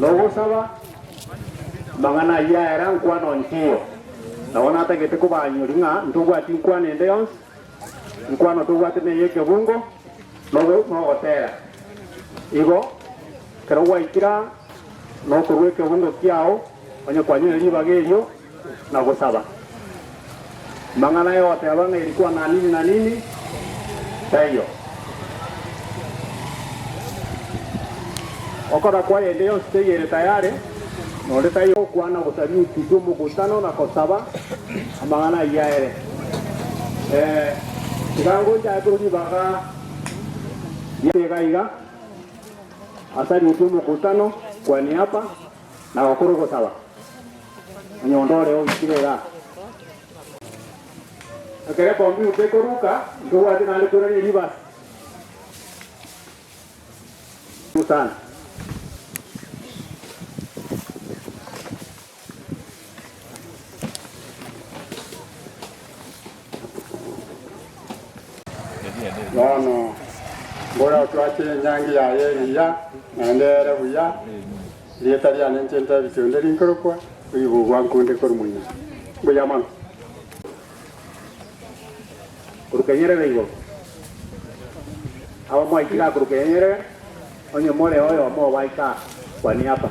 Nogosaba amang'ana ayio aera nkwana onchiyo. Nabo natagete kobanyori ng'a ntobwati nkwana ende yonsi, nkwano tobwate neye ekebungo, nogotera. Igo ekero gwaikire aa, nokorua ekebungo kiao, onye kwanyorire ribaga erio, na gosaba. Amang'ana ayogoteba ng'a erikwa na nini na nini, taiyo. Okora kwaye ende yonsi teiyo ere tayare, na onde taiyo ogokwana gosaria ututu omokutano na kosaba amang'ana ayio aere. Ee, tiga ngocha aye korwa ribaga ria iga iga, asariutie omokutano kwa niaba na gokora ogosaba. Onye onde oreo oikire igaa. Ekero ekompiuta ekoruka, ntobwate naende koirania ribasi. Sana. Bono mbora otwache enyangi yaye engiya, naende ere buya, Erieta riane inche ntebitie onde rinkorokwa, oigugwa nkunde korwa monyene. Mbuya mono. Koruka enyerere igoro. Aba mwaikire akoruka enyerere, onye more oyomo obaika kwania apa.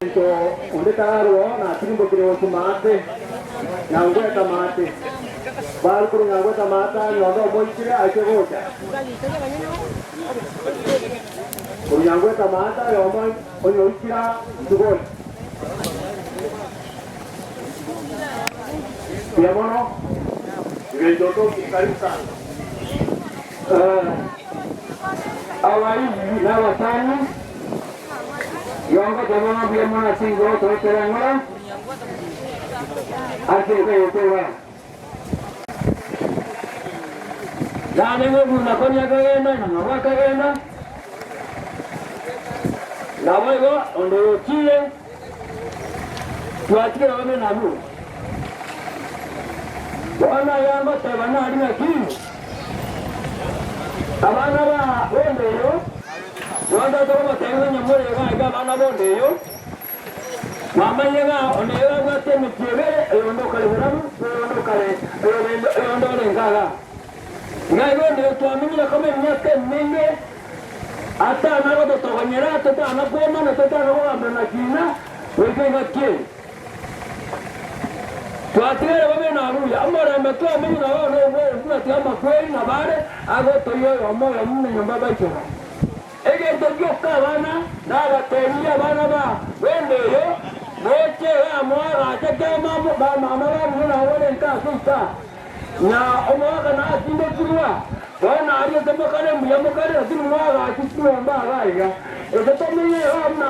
Omonto onde tararua oo natirimbokire gochia maate, nyangweta maate. Bare korwa nyangweta maate aa nyonde omoikire ache gocha. Korwa nyangweta maate oyomo onye oikire aa inchu gocha. Mbuya mono, engencho otoki karibu sana. Abaibwi na abasani, yongo tobona mbuya mono ase igoro toetere ng'ora ase enka yaito iga. Nane ng'obuna konya akagenda, na nabo akagenda, naboigo onde oyochiire, twatigire babe nabwo. Bono ayangoteba nari ng'aki? Abana ba bonde eyo, bono tokobatebia onye more iga iga abana bonde eyo, mwamanyire ng'a onde oyo abwate emechie ebere, oyonde okare borabu, na oyonde okare oyonde oyonde ore inka iga. Iga igo onde oyo twamenyire koba emiaka emenge, atana gototogonyera, totana kwomana, totana kogambana na kina, goika engaki eye. Twatigere babe nabuya, omorembe twamenye nabo nobwati amakweri na bare agotoyia oyomo oyomo buna enyomba baichora. Egento gioka abana nabatebirie abana ba bende eyo, moche igaa moagache kema bamama bamino nabo bare nka ase ita, na omogaka natindekirwa, bono aria ase mokare mbuya mokare, lakini moagache chinyomba igaa iga, ase tomenye igaa buna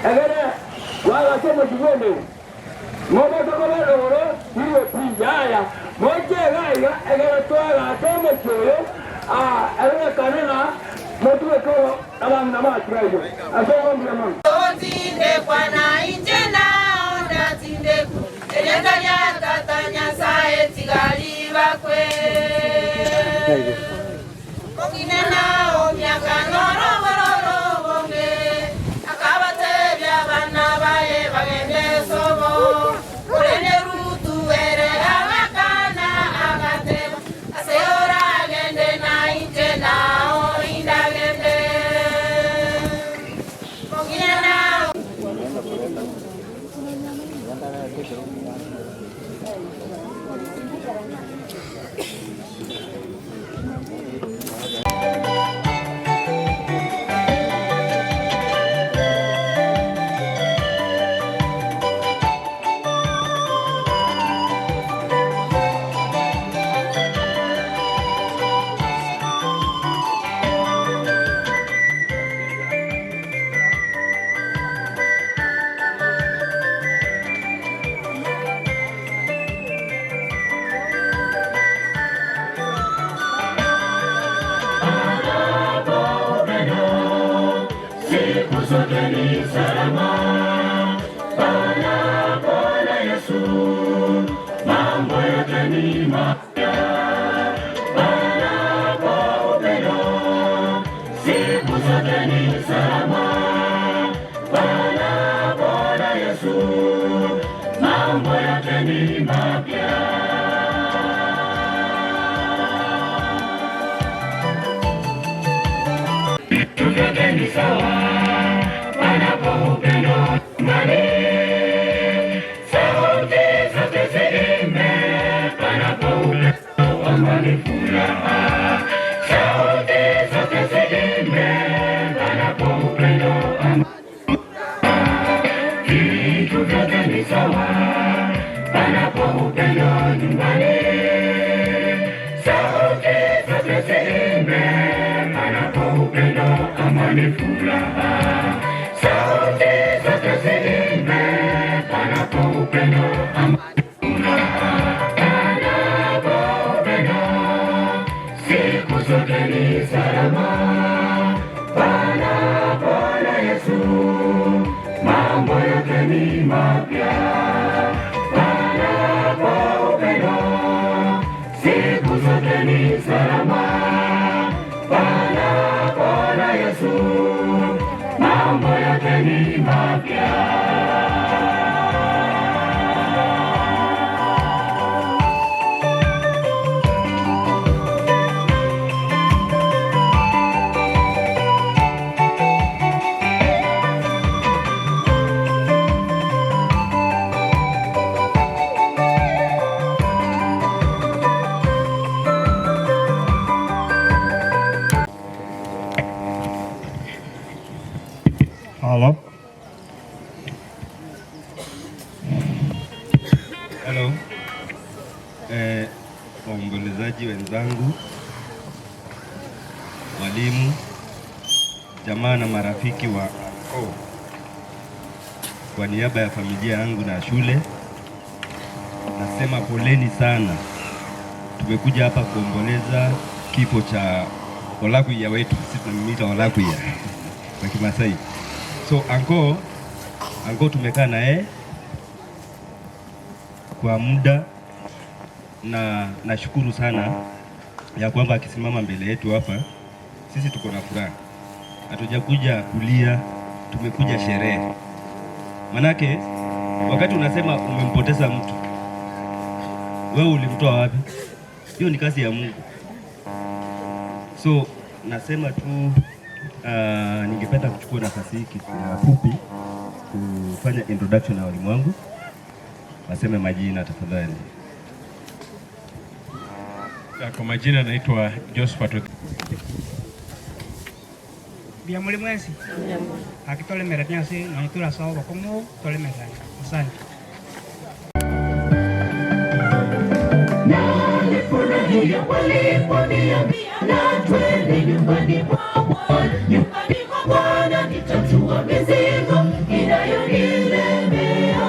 egere Kwagacha omochie bw'endeu, mobeke koba rogoro rirwe pi. Yaya, moche iga iga, ekero twagacha omochie oyo, aa, erorekane ng'a motubeke abang'ina bacu baino. Ase igo mbuya mono. Otindekwa na inche nao ndatindekwe, Erieta ria Tata Nyasae tiga ribakwe. Omong'ina Naomi akanyora obororo obonge, akabatebia abana baye bagende sobo. Korende Rutu ere agakana, agateba, Ase oragende nainche nao indagende. Omong'ina Naomi. salama panapo na Yesu, mambo yote ni mapya. Vitu vyote ni sawa panapo upendo amani. Sauti zote ziimbe panapo upendo amani, furaha. Sauti zote ziimbe panapo upendo amani. Vitu vyote ni sawa panapo upendo nyumbani. Sauti zote ziimbe panapo upendo amani, furaha. Sauti zote ziimbe panapo upendo amani, furaha. Panapo upendo siku zote ni salama, panapo na Yesu mambo yote ni mapya. Panapo upendo siku zote ni salama, panapo na Yesu mambo yote ni mapya. Halo. Hello. Waombolezaji wenzangu, walimu, jamaa na marafiki wa ANCO, kwa niaba ya familia yangu na shule nasema poleni sana. Tumekuja hapa kuomboleza kifo cha Olakuya wetu, sisi tunamwita Olakuya kwa Kimasai. So anko anko tumekaa na yeye kwa muda na nashukuru sana ya kwamba akisimama mbele yetu hapa, sisi tuko na furaha, hatujakuja kulia, tumekuja sherehe. Manake wakati unasema umempoteza mtu, wewe ulimtoa wapi? Hiyo ni kazi ya Mungu. So nasema tu ningependa kuchukua nafasi hii fupi kufanya introduction ya walimu wangu, waseme majina tafadhali. Kwa majina naitwa Josephat Bia muri mwesi akitolemerania ase nonye turasoa obokong'u tolemerania asante. Nalifurahia waliponiambia na twende nyumbani kwa Bwana, nyumbani kwa Bwana nitatua mizigo inayonilemea,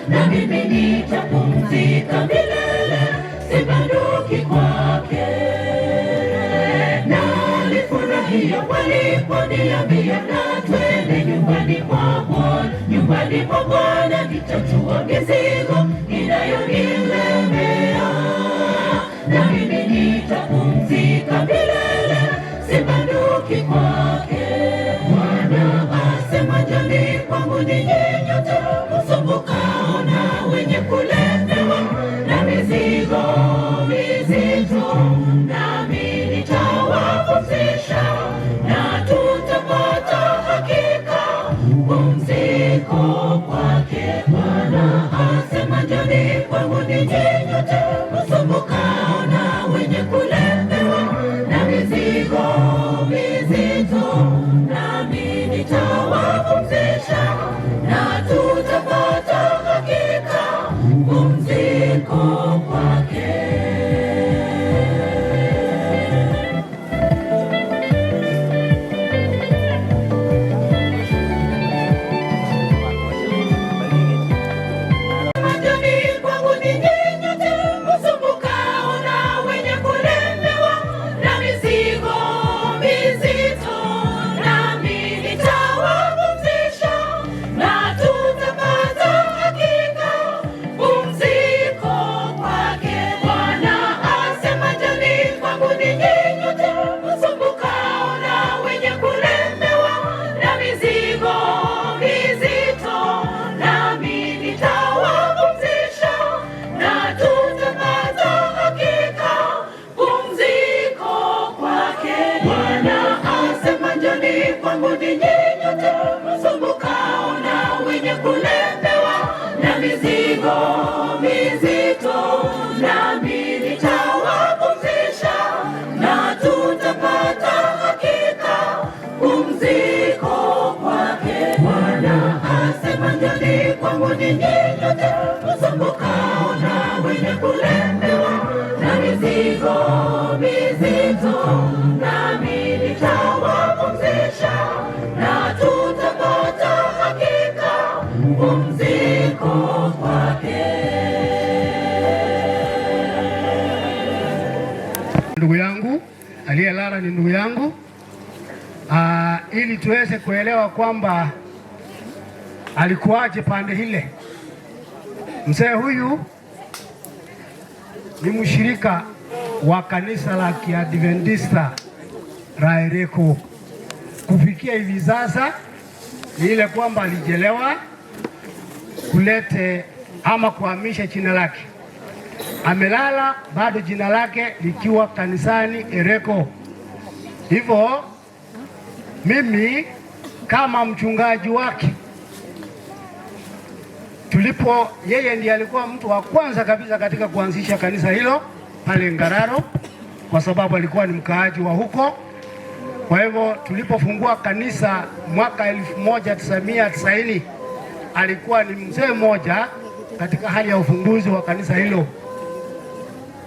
na mimi nitapumzika milele, sibanduki kwake. Nalifurahia waliponiambia na twende nyumbani kwa Bwana, nyumbani kwa Bwana nitatua mizigo inayonilemea, na mimi nitapumzika milele, sibanduki kwake. Bwana asema, njoni kwangu ninyi nyote msumbukao na wenye kulemewa na mizigo mizito, nami nitawapumzisha, na tutapata hakika pumziko kwake. Bwana asema, njoni kwangu ninyi kwangu ninyi nyote msumbukao na wenye kulemewa na mizigo mizito, nami nitawapumzisha, na tutapata hakika pumziko kwake. Bwana asema, njoni kwangu ninyi nyote msumbukao na wenye kulemewa na mizigo mizito, nami nitawapumzisha, na tutapata hakika pumziko kwake. Ndugu yangu aliyelala ni ndugu yangu. Aa, ili tuweze kuelewa kwamba alikuwaje pande ile. Mzee huyu ni mshirika wa kanisa la Kiadventista la Ereko. Kufikia hivi sasa ni ile kwamba alijelewa kulete ama kuhamisha jina lake. Amelala bado jina lake likiwa kanisani Ereko. Hivyo mimi kama mchungaji wake tulipo, yeye ndiye alikuwa mtu wa kwanza kabisa katika kuanzisha kanisa hilo pale Ngararo, kwa sababu alikuwa ni mkaaji wa huko. Kwa hivyo tulipofungua kanisa mwaka 1990 alikuwa ni mzee mmoja katika hali ya ufunguzi wa kanisa hilo,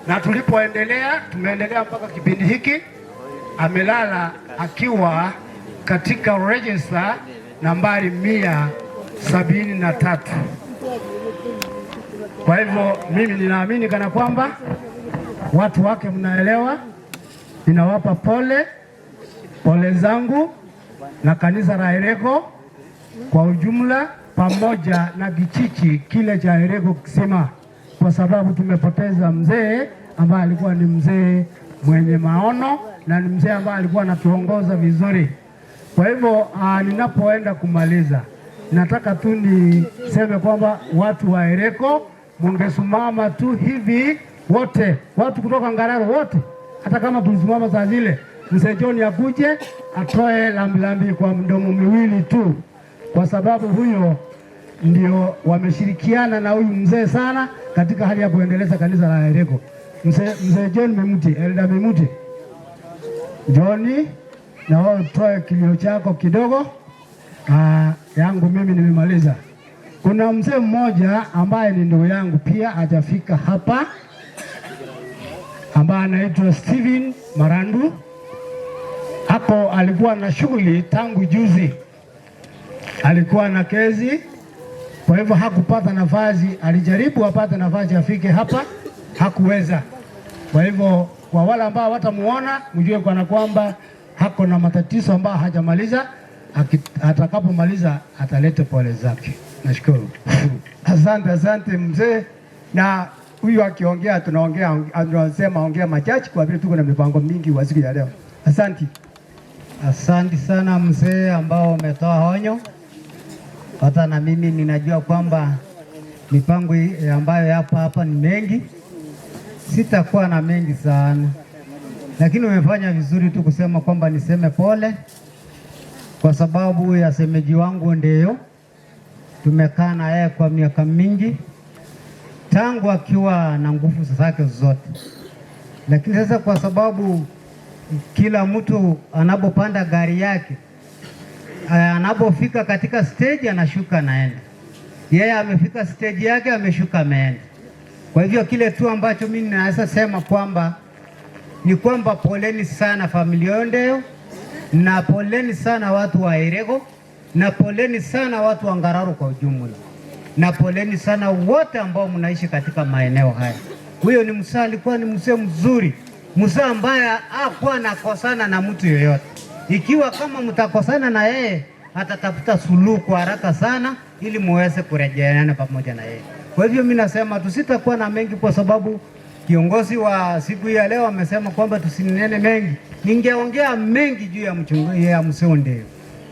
na tulipoendelea, tumeendelea mpaka kipindi hiki, amelala akiwa katika register nambari 173. Kwa hivyo mimi ninaamini kana kwamba watu wake mnaelewa, ninawapa pole pole zangu na kanisa la Ereko kwa ujumla, pamoja na kichichi kile cha Ereko kisima, kwa sababu tumepoteza mzee ambaye alikuwa ni mzee mwenye maono na ni mzee ambaye alikuwa anatuongoza vizuri. Kwa hivyo ninapoenda kumaliza, nataka tu niseme kwamba watu wa Ereko mungesimama tu hivi wote, watu kutoka Ngararo wote, hata kama tulisimama saa zile, mzee John akuje atoe lambilambi kwa mdomo miwili tu, kwa sababu huyo ndio wameshirikiana na huyu mzee sana katika hali ya kuendeleza kanisa la Ereko. Mzee mzee John Memuti, Elda Memuti, John, na wewe utoe kilio chako kidogo. Aa, yangu mimi nimemaliza. Kuna mzee mmoja ambaye ni ndugu yangu pia hajafika hapa, ambaye anaitwa Steven Marandu. Hapo alikuwa na shughuli tangu juzi, alikuwa na kezi, kwa hivyo hakupata nafasi. Alijaribu apate nafasi afike hapa, hakuweza. Kwa hivyo kwa wale ambao watamuona, mjue kana kwamba hako na matatizo ambayo hajamaliza. Atakapomaliza atalete pole zake. Nashukuru. Asante, asante mzee. Na huyu akiongea tunaongea, tunasema ongea machache kwa vile tuko na mipango mingi wa siku ya leo. Asante. Asante sana mzee ambao umetoa onyo. Hata na mimi ninajua kwamba mipango ambayo yapo hapa ni mengi, sitakuwa na mengi sana, lakini umefanya vizuri tu kusema kwamba niseme pole, kwa sababu ya semeji wangu ndio tumekaa na yeye kwa miaka mingi tangu akiwa na nguvu zake zote, lakini sasa kwa sababu kila mtu anapopanda gari yake anapofika katika stage anashuka anaenda. Yeye amefika stage yake ameshuka ameenda. Kwa hivyo kile tu ambacho mimi naweza sema kwamba ni kwamba poleni sana familia Ondeo, na poleni sana watu wa Erego, na poleni sana watu wa Ngararo kwa ujumla, na poleni sana wote ambao mnaishi katika maeneo haya. Huyo ni mzee, alikuwa ni mzee mzuri, mzee ambaye hakuwa anakosana na mtu yoyote. Ikiwa kama mtakosana na yeye, atatafuta suluhu kwa haraka sana, ili muweze kurejeana pamoja na yeye. Kwa hivyo mimi nasema tusitakuwa na mengi, kwa sababu kiongozi wa siku hii ya leo amesema kwamba tusinene mengi. Ningeongea mengi juu ya ya mzee Ondeo,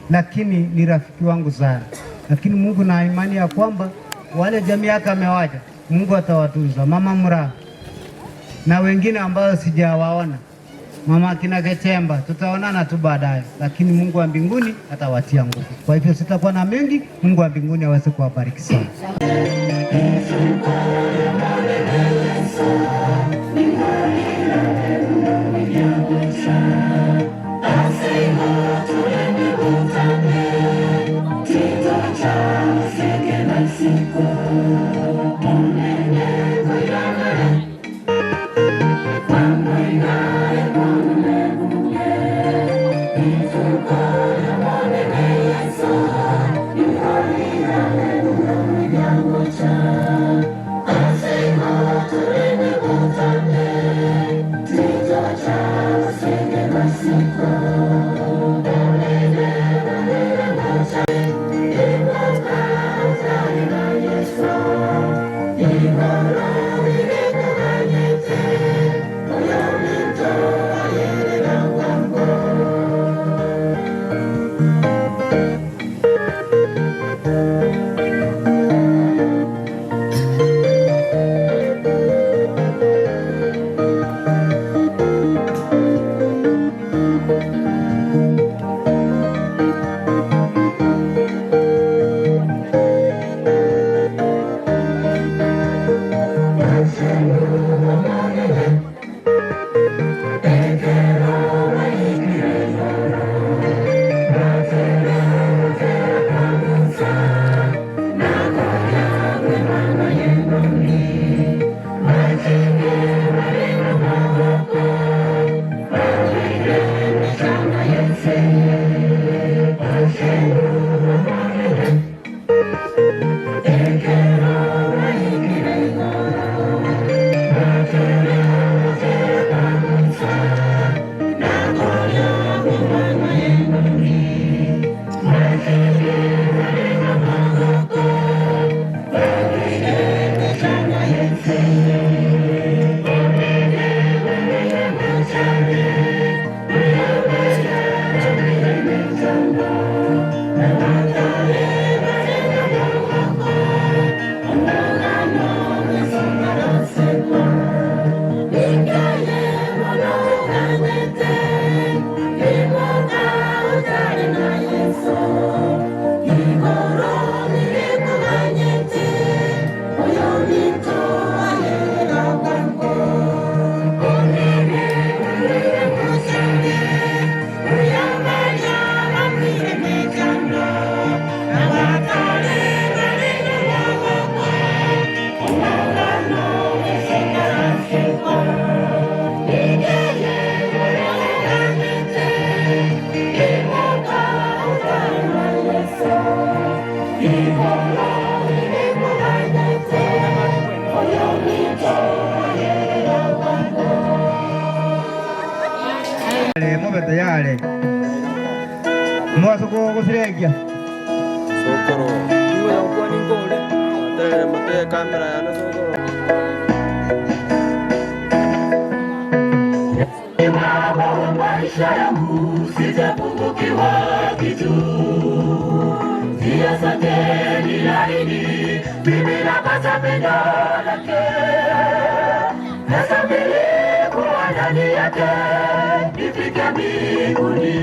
lakini ni rafiki wangu sana, lakini Mungu na imani ya kwamba wale jamii yake amewaja, Mungu atawatunza. Mama Mura na wengine ambao sijawaona, Mama akina Gechemba, tutaonana tu baadaye, lakini Mungu wa mbinguni atawatia nguvu. Kwa hivyo sitakuwa na mengi. Mungu wa mbinguni aweze kuwabariki sana. Mobe tayari mwaso gosiregia Sokoro. Iwe yakwani ngore. Tere mate kamera yana sokoro. Maisha yangu sitapungukiwa kitu, njia zake ni laini, mimi napata pendo lake, nasafiri kuwa ndani yake nifike mbinguni.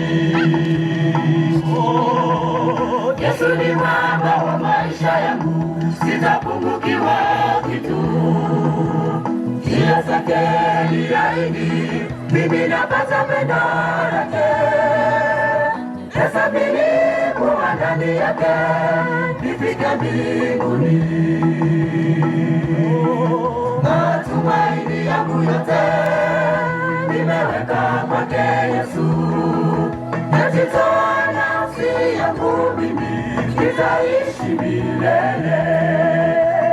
Oh, Yesu ni mwamba wa maisha yangu, sitapungukiwa kitu njia zake ni laini, mimi napata pendo lake, nasafiri kuwa ndani yake nifike mbinguni. Matumaini yangu yote nimeweka kwake Yesu, najitoa nafsi yangu mimi nitaishi milele.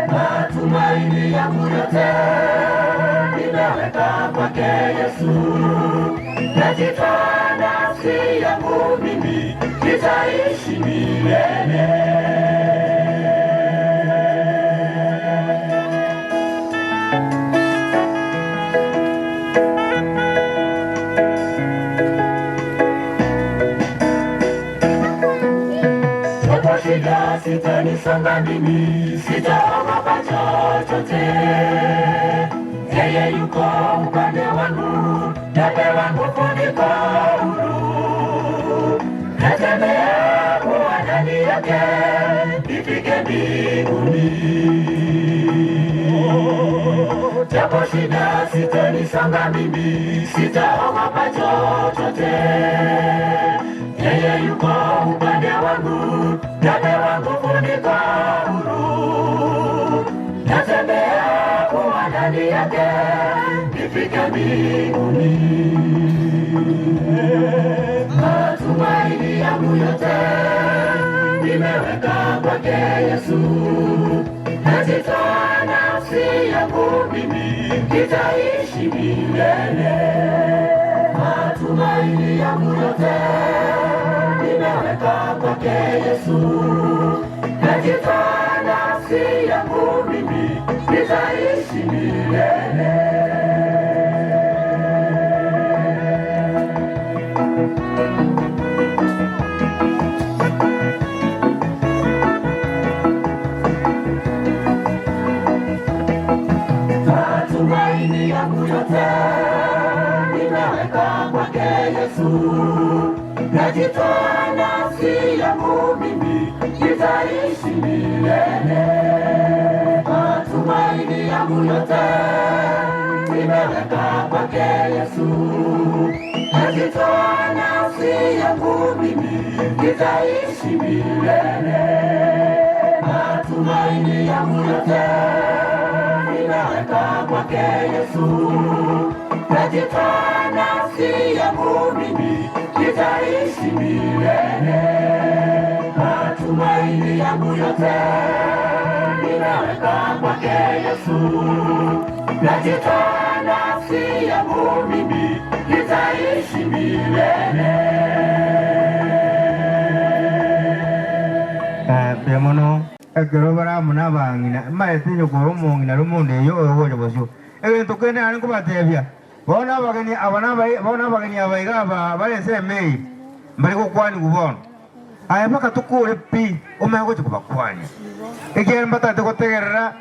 Matumaini yangu yote nimeweka kwake Yesu, najitoa nafsi yangu mimi nitaishi milele. Japo shida sitanisonga mimi, sitaogopa chochote. Yeye yuko upande wangu, Napewa nguvu, niko huru, natembea kuwa ndani yake, nifike mbinguni. Japo shida sitanisonga mimi, sitaogopa chochote. Yeye yuko upande wangu, napewa nguvu, niko huru, natembea kuwa ndani yake, nifike mbinguni. Matumaini yangu yote nimeweka kwake Yesu, najitoa nafsi yangu mimi, nitaishi milele. Matumaini yangu yote nimeweka kwake Yesu, najitoa nafsi yangu mimi, nitaishi milele. Matumaini yangu yote nimeweka kwake Yesu, najitoa nafsi yangu mimi, nitaishi milele. Matumaini yangu yote nimeweka kwake Yesu, najitoa nafsi yangu mimi, nitaishi milele. Matumaini yangu yote nimeweka kwake Yesu, najitoa nafsi yangu mimi, nitaishi milele. Matumaini yangu yote nimeweka kwake Yesu, najitoa nafsi yangu mimi, nitaishi milele. Mbuya mono ekero baramuna abang'ina maete nyokoro omong'ina ere omonto eyo oyogocha bosio. Egento kende naende nkobatebia, bono abageni aba nabai bono abageni aba iga aba bare ensemo eye, mbare gokwanigwa bono. Aye mpaka tokore pi, omanye gocha kobakwania, ekiagera mbatagete gotegerera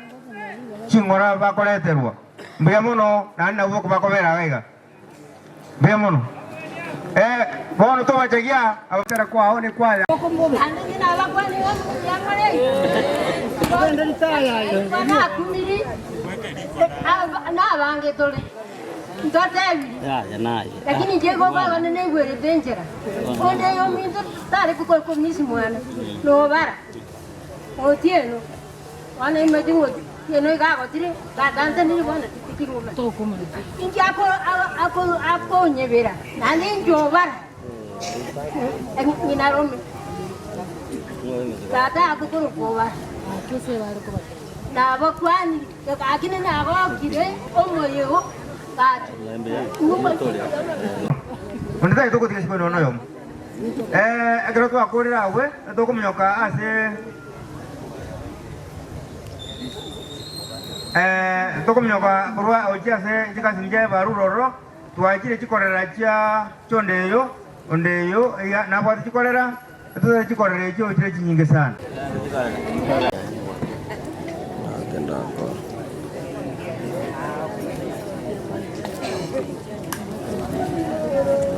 ching'ora bakoreterwa. Mbuya mono naende nabwo bakobera iga iga. Mbuya mono. Eh, bono tobachagia abatera kwao ne kwaya. Nabange tore ntotebiri lakini inche igo okogana naigwerete enchera onde ominto tare komisi mwana nobara otieno bono imanyete ng'a otieno iga agotire tata ntanire bono titiking'umanya inche akonyebera naende inche obara ng'ina rome tata agokorokwa obara nabakwanire lakini nagokire omoyego gaki Onde tari togotiga isiko nonya oyomo. Eh, ekero twakorire abwe, tokominyoka ase eh, tokominyoka korwa gochia ase chikasini chia ebarura ororo, twachire chikorera chia chionde eyo, onde eyo iga nabwate chikorera, etotari chikorera echio chire chinyinge sana.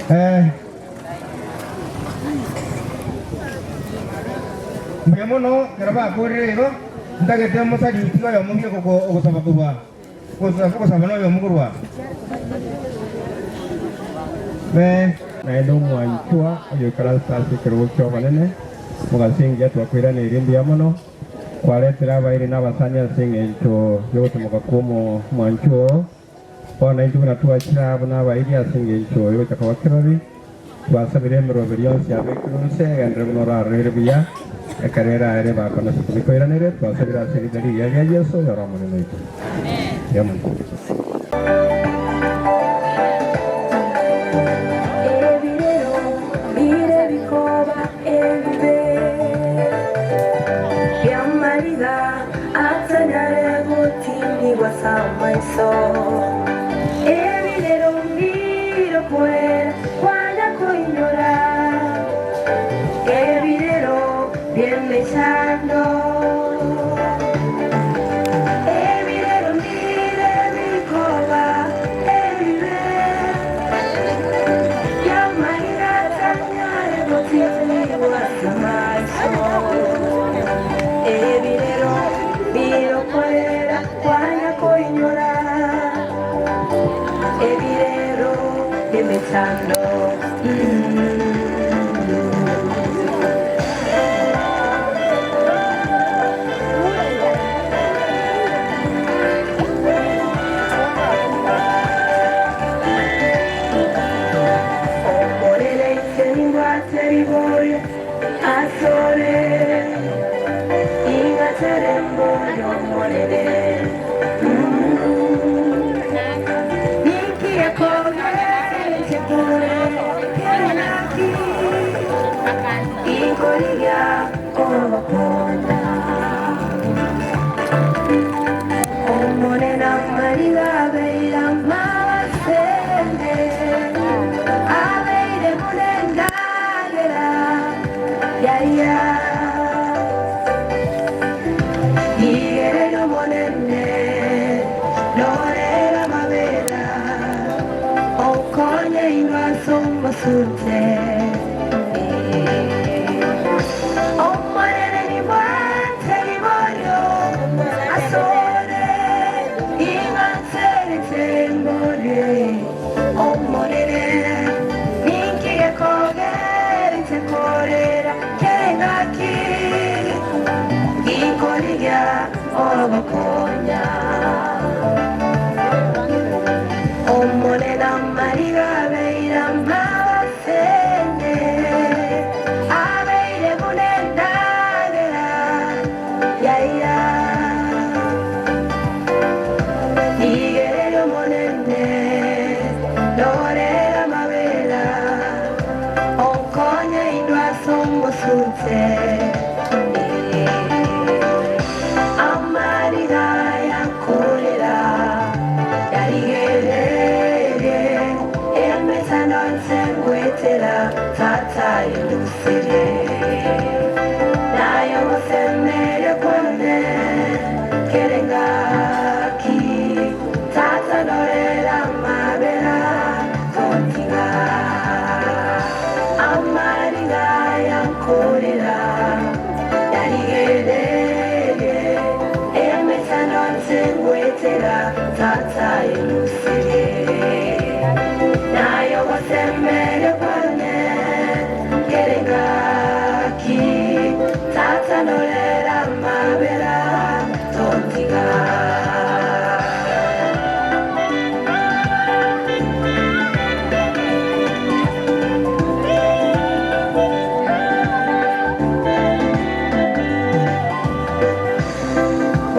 Eh, mbuya mono ekero bakorire igo, ntagete omosaliti oyomo buya ogosaba korwa ogosaba na oyomo korwa Be. Naende omwanchwa oyoikaranse ase ekerogo ki'obonene, mogaso engiya twakoiraneirie mbuya mono, kwaretire abairi na abasani ase engencho y'ogotomoka kw'omwanchwa oo. Bono intwe buna twachire aa buna abairi ase engencho y'ogocha koba kirori, twasabire emeroberi yonsi yabekirwe inse, egenderere buna orarorere buya, ekero eraere bakona ase tobikoiranere, twasabire ase erieta rigiya ria Yeso, oyore Omonene oito. Mbuya mono. Ebirero bire bikoba ebibe bi'amariga atanyare gotinigwa as'amaiso. Ebirero mbire okwera kwanya koinyora, ebirero bi'emechando. Ebirero mbire bikoba ebibe. emechando. Omorere inche nimbwate riborio asore, ing'achere mborio Omonene. Ninki gekogera inche kore kere naki, inkorigia kogokonya. Omonene amariga abeire amasende, abeire buna endagera yaya. Igereri Omonene, norera amabera, okonye inwe ase omosunte. Omonene nimbwate riborio asore, ing'anserete mbore. Omonene, ninki gekogera inche korera kere ng'aki, ginkorigia ogokonya. Omonene amariga abeire amasende, abeire buna endagera yaya. Igereri Omonene, norera amabera, okonye inwe ase omosunte. Amariga yakorera yarigerere, emechando nse ngwetera tata yondusire. Nayo gosemere kwane kere ngaki, tata norera amabera tontiga. Amariga yankorera yarigerere, emechando nse ngwetera tata yondusire. Nayo gosemere kwane kere ngaki, tata norera amabera tontiga.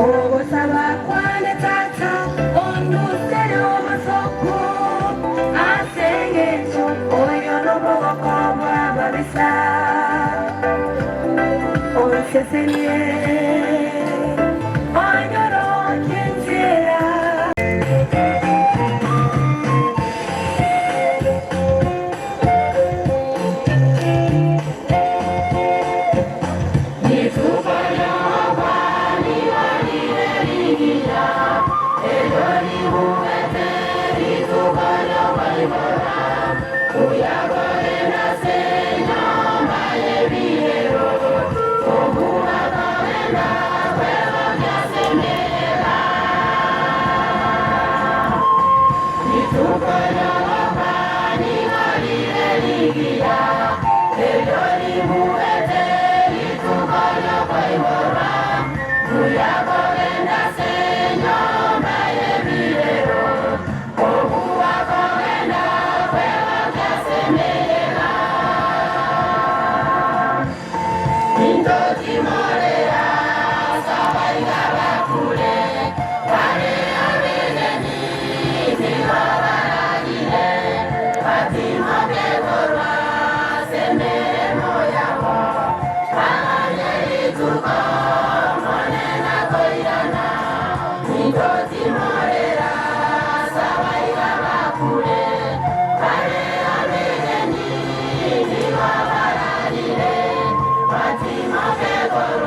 Ogosaba kwane tata ondusere omasoko, ase eng'encho oyo nobogoko bw'ababisa. Onsesenie onyorokie nzira. Fatima.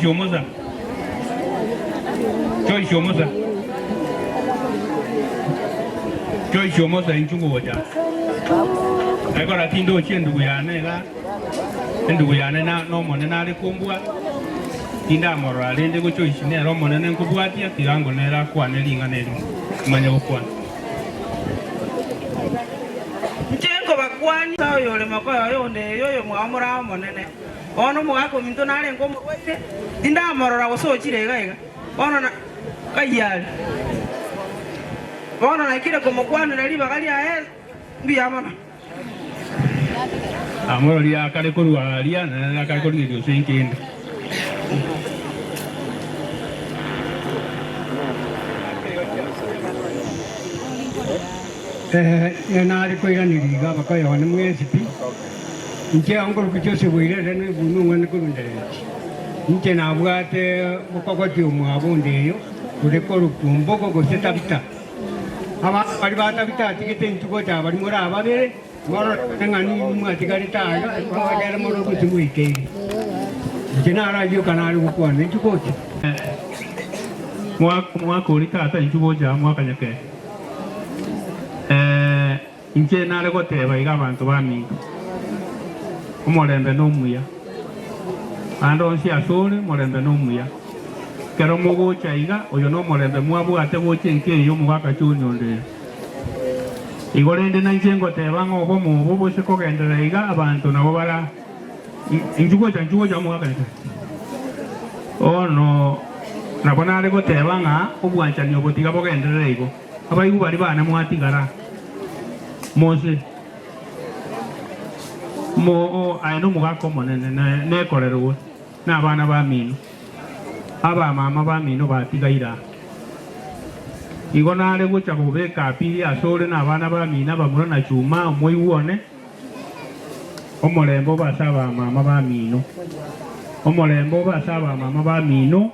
Joyce Omosa. Joyce Omosa. Joyce Omosa inchu gocha. Ekora tindochi endugu yane iga. Endugu yane na nomonene are kombua. Tindamorora rende go Joyce nere omonene nkobwatia tiga ngo nere akwane ring'ana erimo. Manye gokwana. Inche nkobakwania oyore mokoyo oyonde erio oyomwabo morabe omonene. Bono omogaka ominto narenge omorwaire, tindamorora gose ochire iga iga. Bono na kayio are. Bono naikire komokwanera ribaga riaye mbuya mono. Amororie akare korwa aaria, naende akare korigereria gose inkende. Ee, nare koiraneria iga abakoyone mwensi pi. Inche nkorukia Joseph Oirere na ebunwa omwana korwa Ndereti. Inche nabwate mokogoti omwabo onde eyo ore korokwa Ombogo gose Tabita. Abana baria ba Tabita atigete intwe gocha baria more ababere, mororekane ng'a ninwe mwatigarete aiga, ekiagera more gose mwaikeire. Inche narayie oka nare gokwana, intwe gocha. Mwaka oria tata intwe gocha mwaka nyakere. Inche nare goteba iga abanto baminto, omorembe nomuya. Ande onsi asore omorembe nomuya. Ekero mogocha iga, oyo nomorembe mwabwate gocha enka eye omogaka John onde ere. Igo rende nainche ngoteba ng'a obomo obo bose kogenderera iga abanto nabo bara inchu gocha inchu gocha omogaka Nyasae. Bono nabo nare goteba ng'a obwanchani obo tiga bogenderere igo. Abaigwa baria baane mwatigara mose, mo aye nomogaka omonene, na nekorerwe nabana bamino, abamama bamino batigaire aa. Igo nare gocha kobeka apili asore nabana bamino abamura na chuma omoigwa one, omorembe obe ase abamama bamino, omorembe obe ase abamama bamino.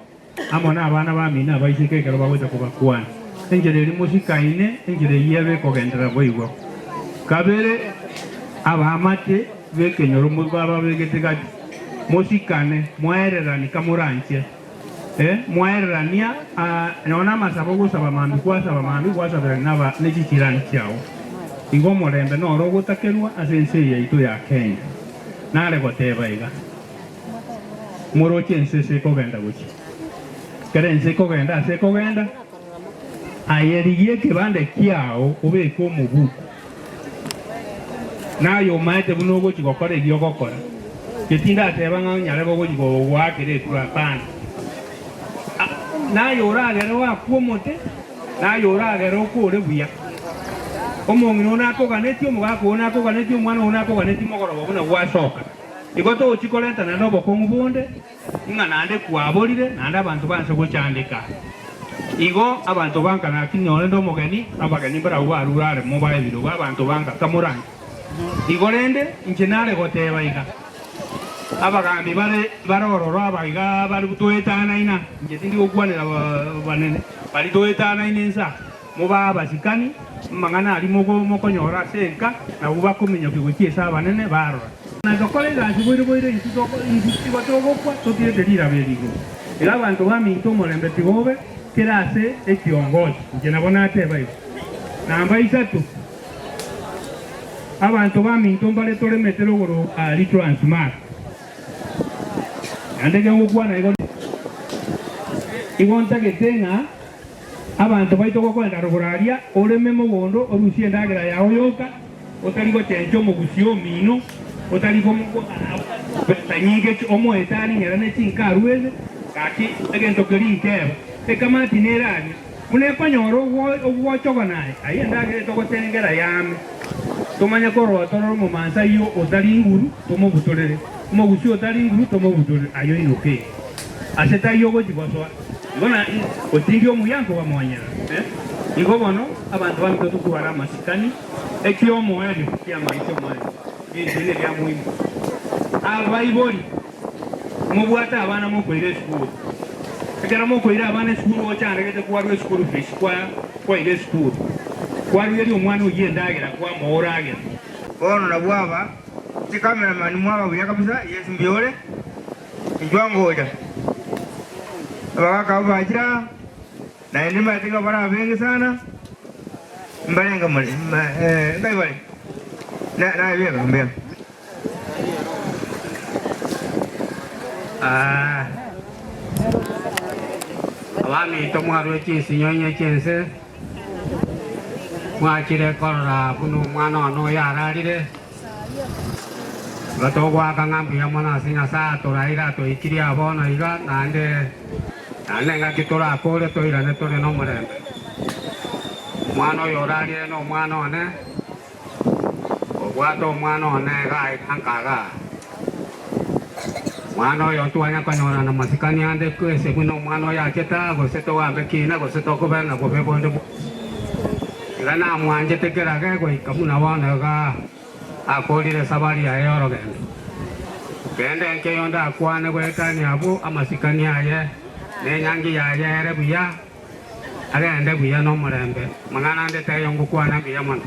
amo nabana bamino abaiseke ekero bagocha kobakwana. Enchera eria mosikaine, enchera eyio ebe ekogenderera boigo. Kabere, abaamate b'ekenyoro bababegete gati, mosikane, mwaereranie kamoranche. Eh, mwaererania, ah, nonya namasabo ogosaba mambia kwasaba mambia gwasaberania naba ne chichirani chiao. Igo omorembe noro ogotakerwa ase ense eye yaito ya Kenya. Nare goteba iga. Moroche ense ase ekogenda gochia. Ekero ense ekogenda ase ekogenda, aye rigia ekebande kiao obeke omobuko, naye omaete buna ogochia gokora ebi ogokora. Inche tindateba ng'a onyare gochia goakera ekura, hapana. Naye oragere oakwe omote, naye oragere okore buya. Omong'ina oo nakoganetie, omogaka oo nakoganetie, omwana oo nakoganetie mogoroba buna gwasoka. Igo togochia korenta naende obokong'u bonde, ng'a naende kwaborire, naende abanto banse gochandeka. Igo abanto banka naki nore nde omogeni, abageni mbarabwo barure are mobae ebirogo abanto banka kamoranche. Igo rende inche nare goteba iga, abagambi bare bare ororo aba iga bare toetanaina, inche tindi gokwanera banene, baria toetanaine inse aa. Mobae abasikani amang'ana aria mokonyora ase enka, nabwo bakominyokia gochia ase abanene barora. Na tokore egasi boire boire intwe tigo togokwa totiete riraba eri igoro. Iga abanto baminto omorembe tigobe kera ase ekiongosi. Inche nabo nateba igo. Namba isato, abanto baminto mbare toremete rogoro aria Transmara. Naende ekero ngokwana igo, igo ntagete ng'a Abanto baito gokoenda rogoro aria, oreme mogondo, orusie endagera yao yoka, otari gochencha omogusi omino, otari besa nyinge omoete aring'era ne chinka aruese, gaki egento keria nkeba. Ekamati nere aria, buna ekonyora ogwochogo naye, ayio endagera etogochengera yame. Tomanye korora torore omomansa ayio otari nguru, tomobutorere, omogusi otari nguru, tomobutorere, ayio inoke. Ase taiyo ogochia gosoa. Igo na otindi omuya nkobamonyera. Igo bono abanto baminto totware amasikani, ekiomoerio ki'amaicho omoerio, ebinto ebi nebia muhimu. Abaibori, mobwate abana mokoira esukuru. Ekero mokoira abana esukuru ochandegete kwarua esukuru fees kwa kwaira esukuru, kwarugeria omwana oyio endagera kwamoa oragera. Bono nabwo aba chicameraman mwaba buya kabisa, yes mbuya ore, inchwa ngocha. Abagaka abwo bachire aa, naende nimanyete ng'a bare abenge sana, mbarenge more, ngai bare? Naye bieka, mbuya. Abaminto mwarue chinsinyo inye chi'ense, mwachire korora buna omwana one oyo ararire. Igo togoaka ng'a mbuya mono ase Nyasae atoraire atoikirie aa bono iga, naende naende engaki torakore toirane tore nomorembe. Omwana oyo orarire nomwana one. Obwate omwana one iga iga nkaga. Omwana oyo ntwanya konyorana masikani ande ase buna omwana oyo achete aa, gose togambe kina, gose tokobe na bobe bonde bwonsi. Iga namwanchete kerage goika buna bono iga akoorire esabari yaye y'orogendo. Kende nkeiyo ndakwane goetania abwo amasikani aye na enyangi yaye ere buya. Agende buya nomorembe, mang'ana ande taiyo ngokwana mbuya mono.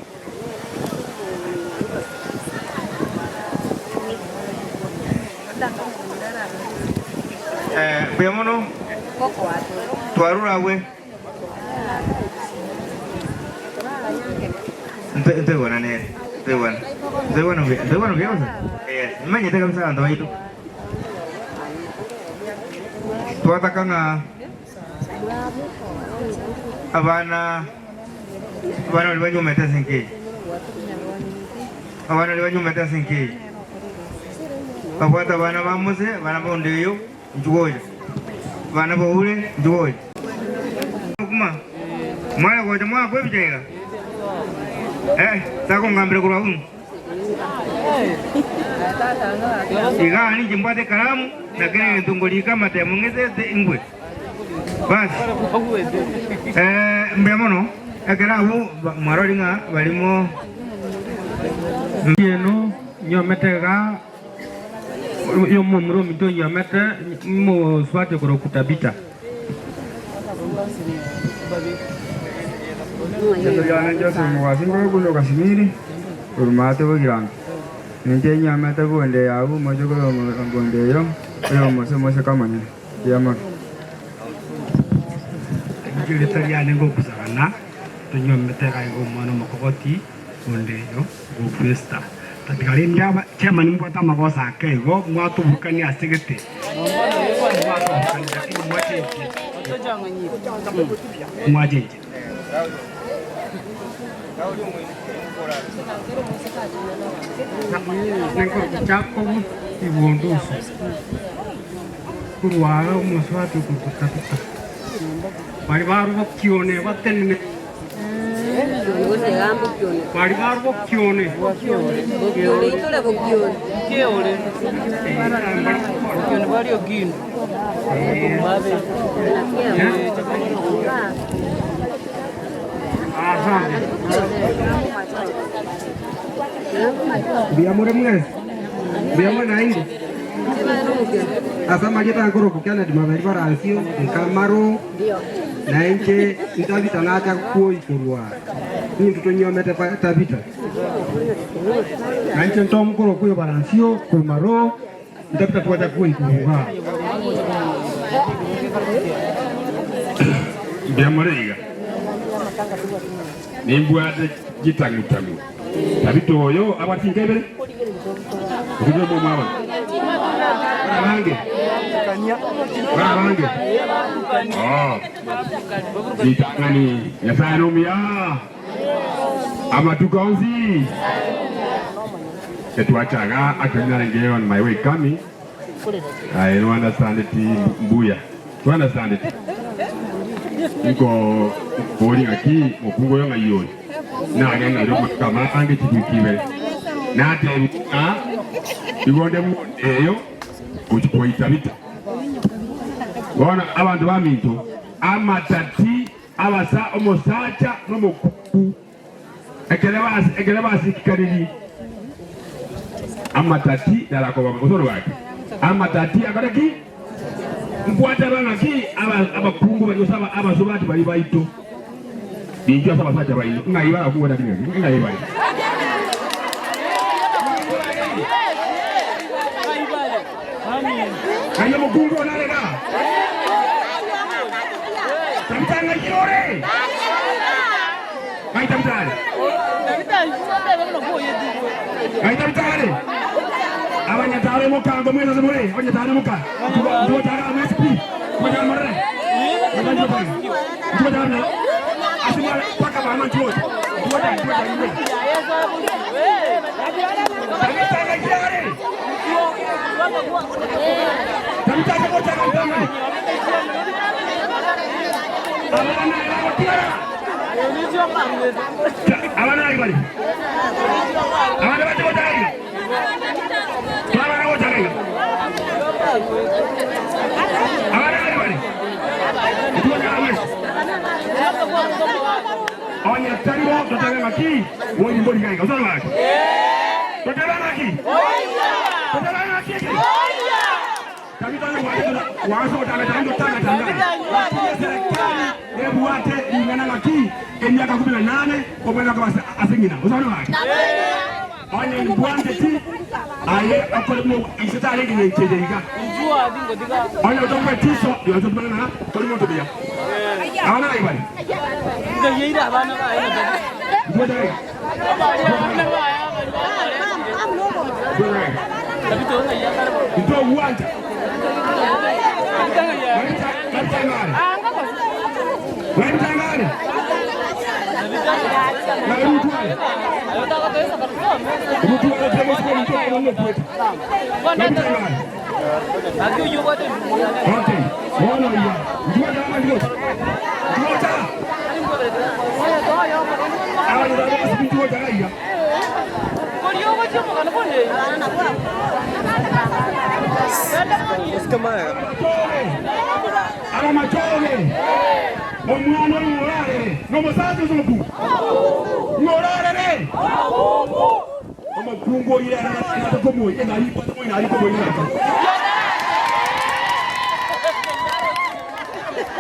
Mbuya mono, twarure agwo. Ntoigwana nere, ntoigwana, ntoigwana buya, ntoigwana buya gose? Yes, nimanyete kabisa abanto baito. Twataka ng'a. Abana abana baria banyuomete ase enka eye, abana baria banyuomete ase enka eye, babwate abana ba Mose, abana ba onde oyo, inchuo gocha, abana ba Ure, inchuo gocha. Kuma mware gocha mwakwa ebicha iga, eh, takongambera korwa abwo. Igaa ninche mbwate ekaramu, na kera egento ngorika amatemo ng'esete ingwe. Basi, mbuya mono, ekero abwo mwarorire ng'a barimo. Eno nyomete igaa, omomura ominto onyomete mosubati okorokwa Tabita. Erieta riane Joseph Mugasi nkorokwa Kasimiri, korwa maate Bogirango. Ninche nyamete bonde yabu omochokoro bonde eyo, oyo omoseke omonene. Mbuya mono. Inche erieta riane ngokosagana, tonyuomete iga iga omwana omokogoti bonde eyo, gokwesta. Tatiga rende aba chairman mbwate amagoso ake igo mwatoburukania ase gete mwatoburukania lakini mwachenchie mwachenchie. Nenkorokwa Jacob Ibundusu korwa aa omosubati okorokwa Tabitha baria barwa bokione batenene. Baria barwa bokione. Mbuya more mwensi, mbuya more naende. Ase amarieta nkorokwa Kennedy Maberi Baransio, nkamaro. Na inche Tabita nacha koikorwa, intwe tonyuomete Tabita. Na inche ntomokora okoyobaransio korwa Roho, Tabita twacha koikorwa igaa. Mbuya more iga, nimbwate chitang'u-tang'u. Tabita oyo abwate chinka ibere, gose buna omwabo? Barabange? Barabange? Oh. Ritang'ani Nyasaye nomuya amatuko onsi. Etwachaga actually narenge on my way coming I no understand it mbuya to understand it nko bori ng'aki mokungu oyo ng'ai oyo nagenda ere amatuko amange chiwiki ibere natebi ng'a igo onde eyo gochi koita bita bono abanto baminto amatati abasa omosacha nomokungu Ekero basikikanirie amatati narakoba osoro gaki amatati akore ki? Nkwateba ng'aki abakungu baria gose abasubati baria baito ninchwe ase abasacha baino ng'ai barakungu batari ng'aki ng'ai bare? Ng'ai omokungu one are igaa? Gaita bitare. Abanyatare mukango mwese muri, abanyatare muka. Tuba tara MSP. Tuba tara mare. Tuba tara na. Asima paka mama tuba. Tuba tara tuba tara. Tabitaka kiare. Tabitaka ko tara tara. Abana tiara. Abana bari. Abana bari ko tara. Abana ko tara. Abana bari. Tuba tara mwese. Onye taribo totebe ngaki. Woi mbori gai. Usana ngaki. Totebe ngaki. Totebe ngaki. Tabitana waso tanga tanga tanga tanga. Serikali ebuate ingana ngaki emiaka 18 obwenda kwa asingina. Usana ngaki. Onye mbwante ti aye akole mo isitale ngi ncheje iga. Onye otongwe tiso yo to na tori moto bia. Abana ibali. Ndio uwanja. Wabitangare. Okay. Bono iya. Ndio kama ndio. Ndio ta. Awa ndio ndio ndio iya. Aramatoge. Omwana ng'orarere. N'omusaza ozoku. Ng'orarere. Omukungu oyire aratakomoyi enayipata moyi narikomoyi naka.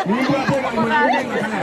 Ningu atega mwana kana.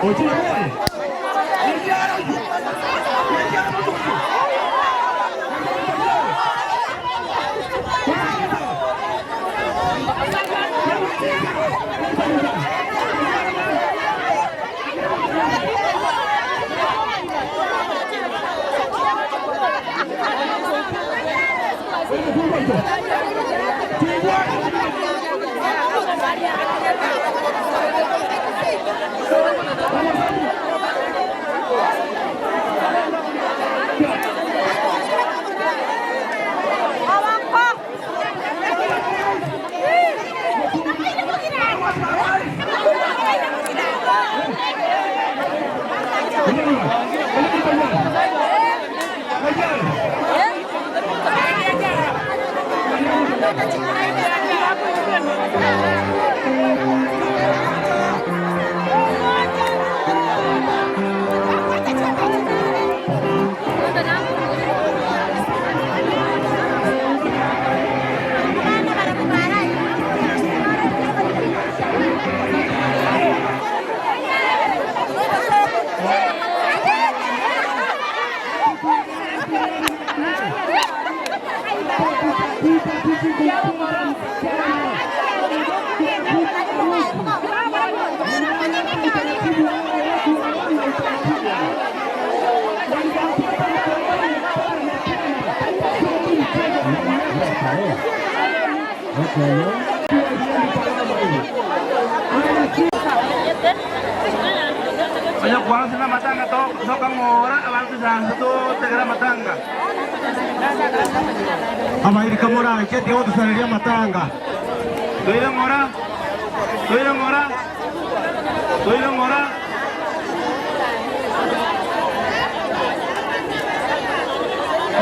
Ochira boy. Oye, kwanza na matanga to soka ngora abantu zangu to tegera matanga. Abairika mora chete otusareria matanga. Toire ngora. Toire ngora. Toire ngora.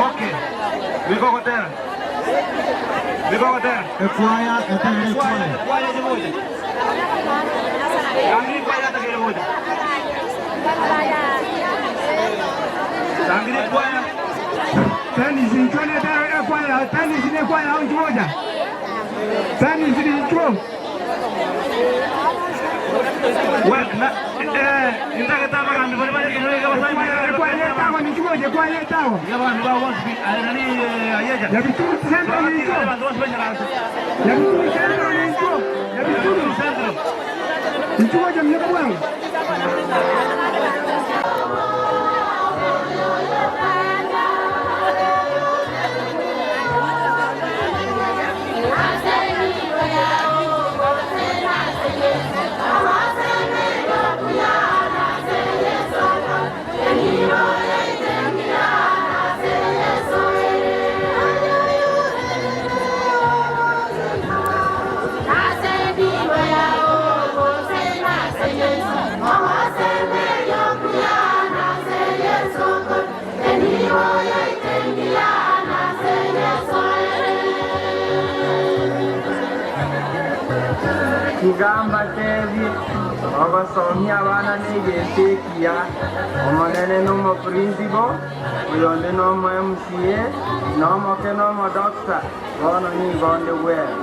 Okay. Biko kotera. Biko kotera. Ekwaya etegere ekwaya. Ekwaya jiboje. Tennis inchwo netaro ekwaya tennis nekwaya ao inchwo gocha tennis inchwo ekwaya etago ninchwo gocha ekwaya etago Nyabituru Central ninchwo Nyabituru Central ninchwo Nyabituru inchwo gocha mnyoka bwango. Kigamba tebi ogosomi abana n'egento ekiya omonene n'omoprincipo oyonde n'omo MCA n'omoke n'omodokta bono nigo nde bwera.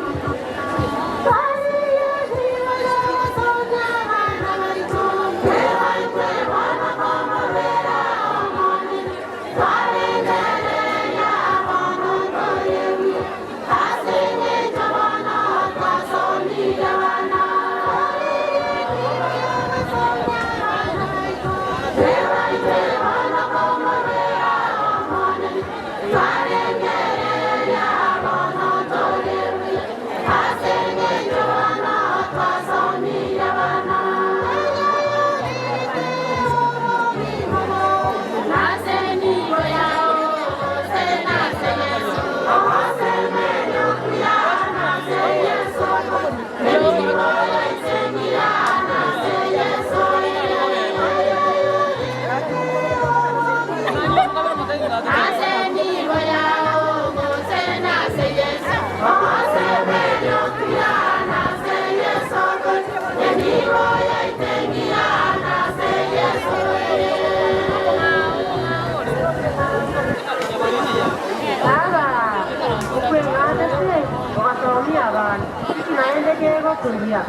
Naende kegokoria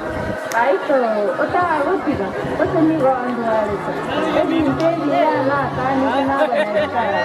baito otagotiga ose nigo ndwarete ebinto ebiya nakanire n'abanyarikara.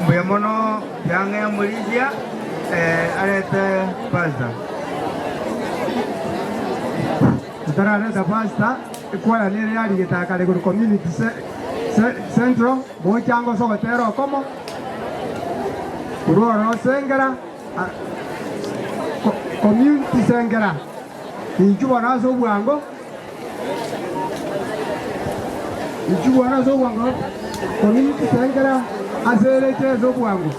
Mbuya mono yang'e omorisia arete pastor. Otarareta pastor, ekwaya nere yarigete akare korwa community central gocha ase ogotera okomo korwa ororo Sengera community Sengera inchuo bono ase obwango inchuo bono ase obwango community Sengera ase ereche ase obwango.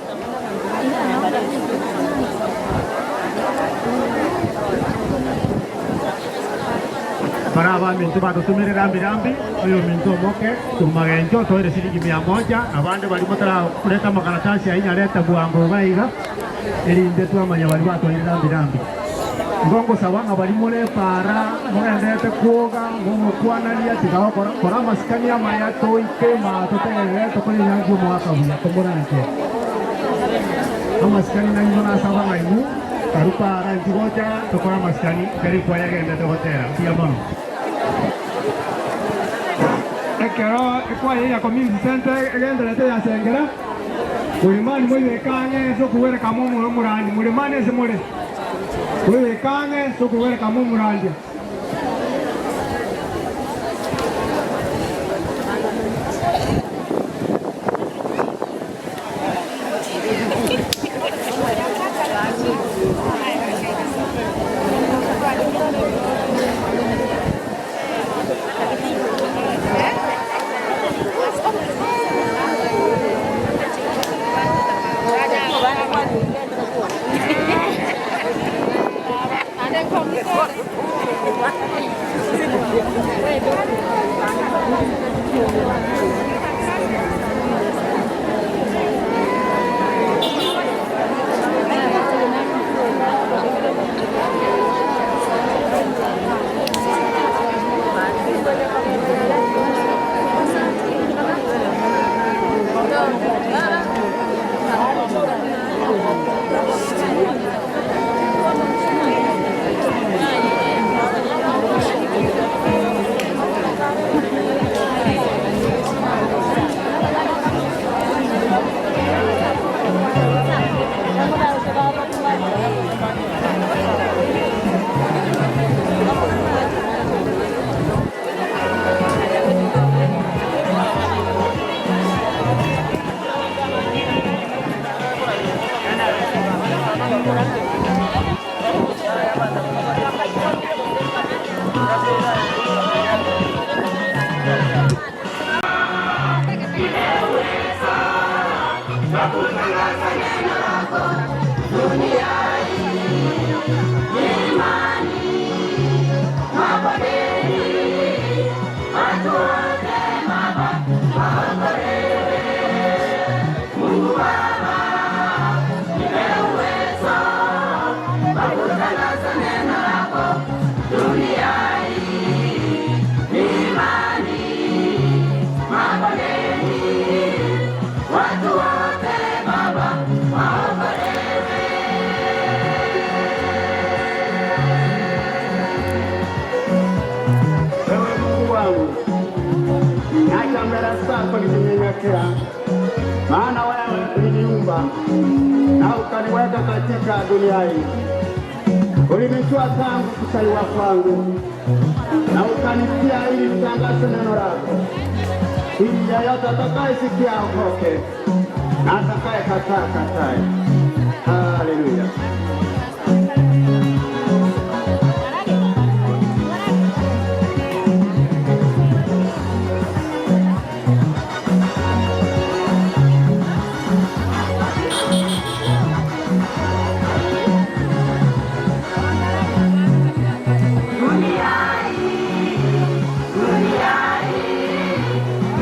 Bara abaminto batotomire rambi rambi, oyominto omoke korwa magencho otoire shilingi mia moja, abande baria motarareta amakaratasi ayio nyarete bwango iga iga, erinde twamanya baria batoire rambi rambi. Igo ngosaba ng'a baria more epaara, mogendererete kwoga, mogokwanania, tiga gokora kora amasikani amaya toike maa totegerere tokore enyangi y'omogaka buya tomoranche. Amasikani nainwe nasaba ng'a inwe Karu paara inki gocha tokore amasikani ekero ekwaya egenderete gotera. Mbuya mono. Ekero ekwaya ya Community Centre egendererete yasengera, Mulimani moibeke ang'e ase okogwereka amo omorandi. Mulimani ase more, moibeke ang'e ase okogwereka amo omorandia. Ewe Mungu wangu, naja mbele zako nikinyenyekea, maana wewe uliniumba na ukaniweka katika dunia hii. Ulinijua tangu kuzaliwa kwangu na ukanitia ili nitangaze neno lako, ili yeyote atakayesikia aokoke na atakayekataa katae. Haleluya.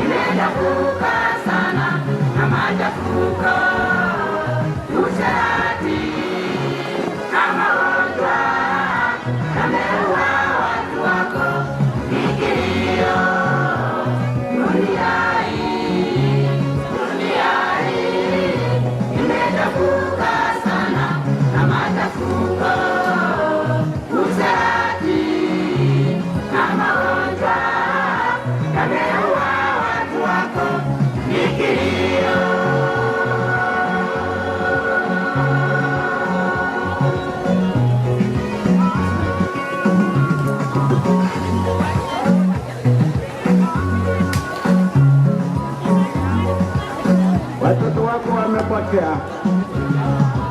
Imechafuka sana na machafuko. Usherati Wameua watu wako, ni kilio. Watoto wako wamepotea,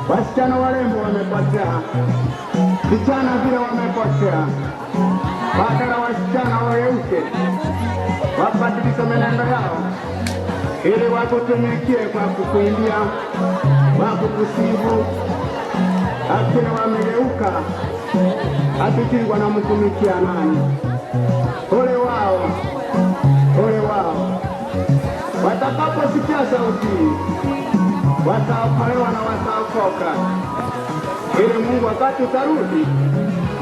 wasichana warembo wamepotea, vijana vile wamepotea. Badala wasichana wageuke, wabadilishe menendo yao, ili wakutumikie kwa kukuimbia, wakukusifu, lakini wamegeuka, hatujui wanamtumikia nani. Ole wao, ole wao watakaposikia sauti hii, wataokolewa na wataokoka, ili Mungu wakati utarudi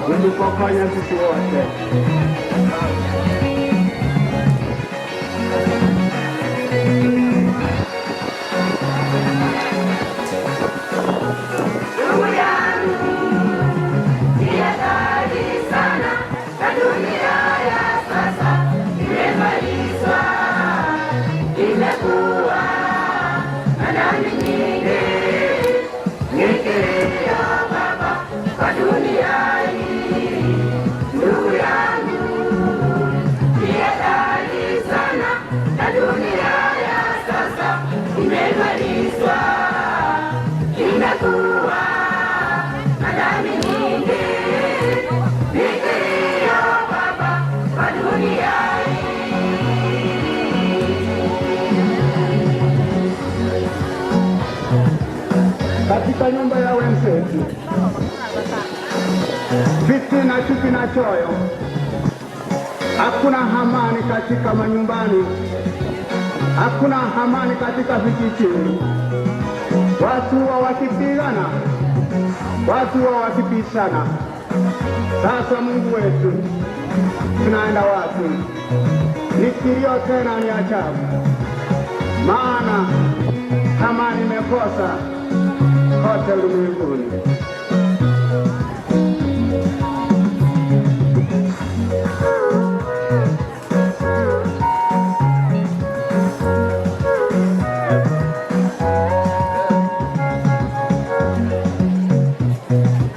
utupokonye sisi wote. Ndugu yangu, ni hatari sana na dunia ya sasa imemalizwa, imekuwa na dhambi nyingi. Ni kilio Baba kwa dunia hii. Ndugu yangu, ni hatari sana na dunia ya sasa imemalizwa, imekuwa na dhambi nyingi. Ni kilio Baba kwa dunia Katika nyumba ya wenzetu, fitina, chuki na choyo, hakuna amani katika manyumbani, hakuna amani katika vijijini. Watu wa wakipigana, watu wa wakipishana. Sasa Mungu wetu, tunaenda wapi? Ni kilio tena, ni ajabu, maana amani imekosa kote ulimwenguni.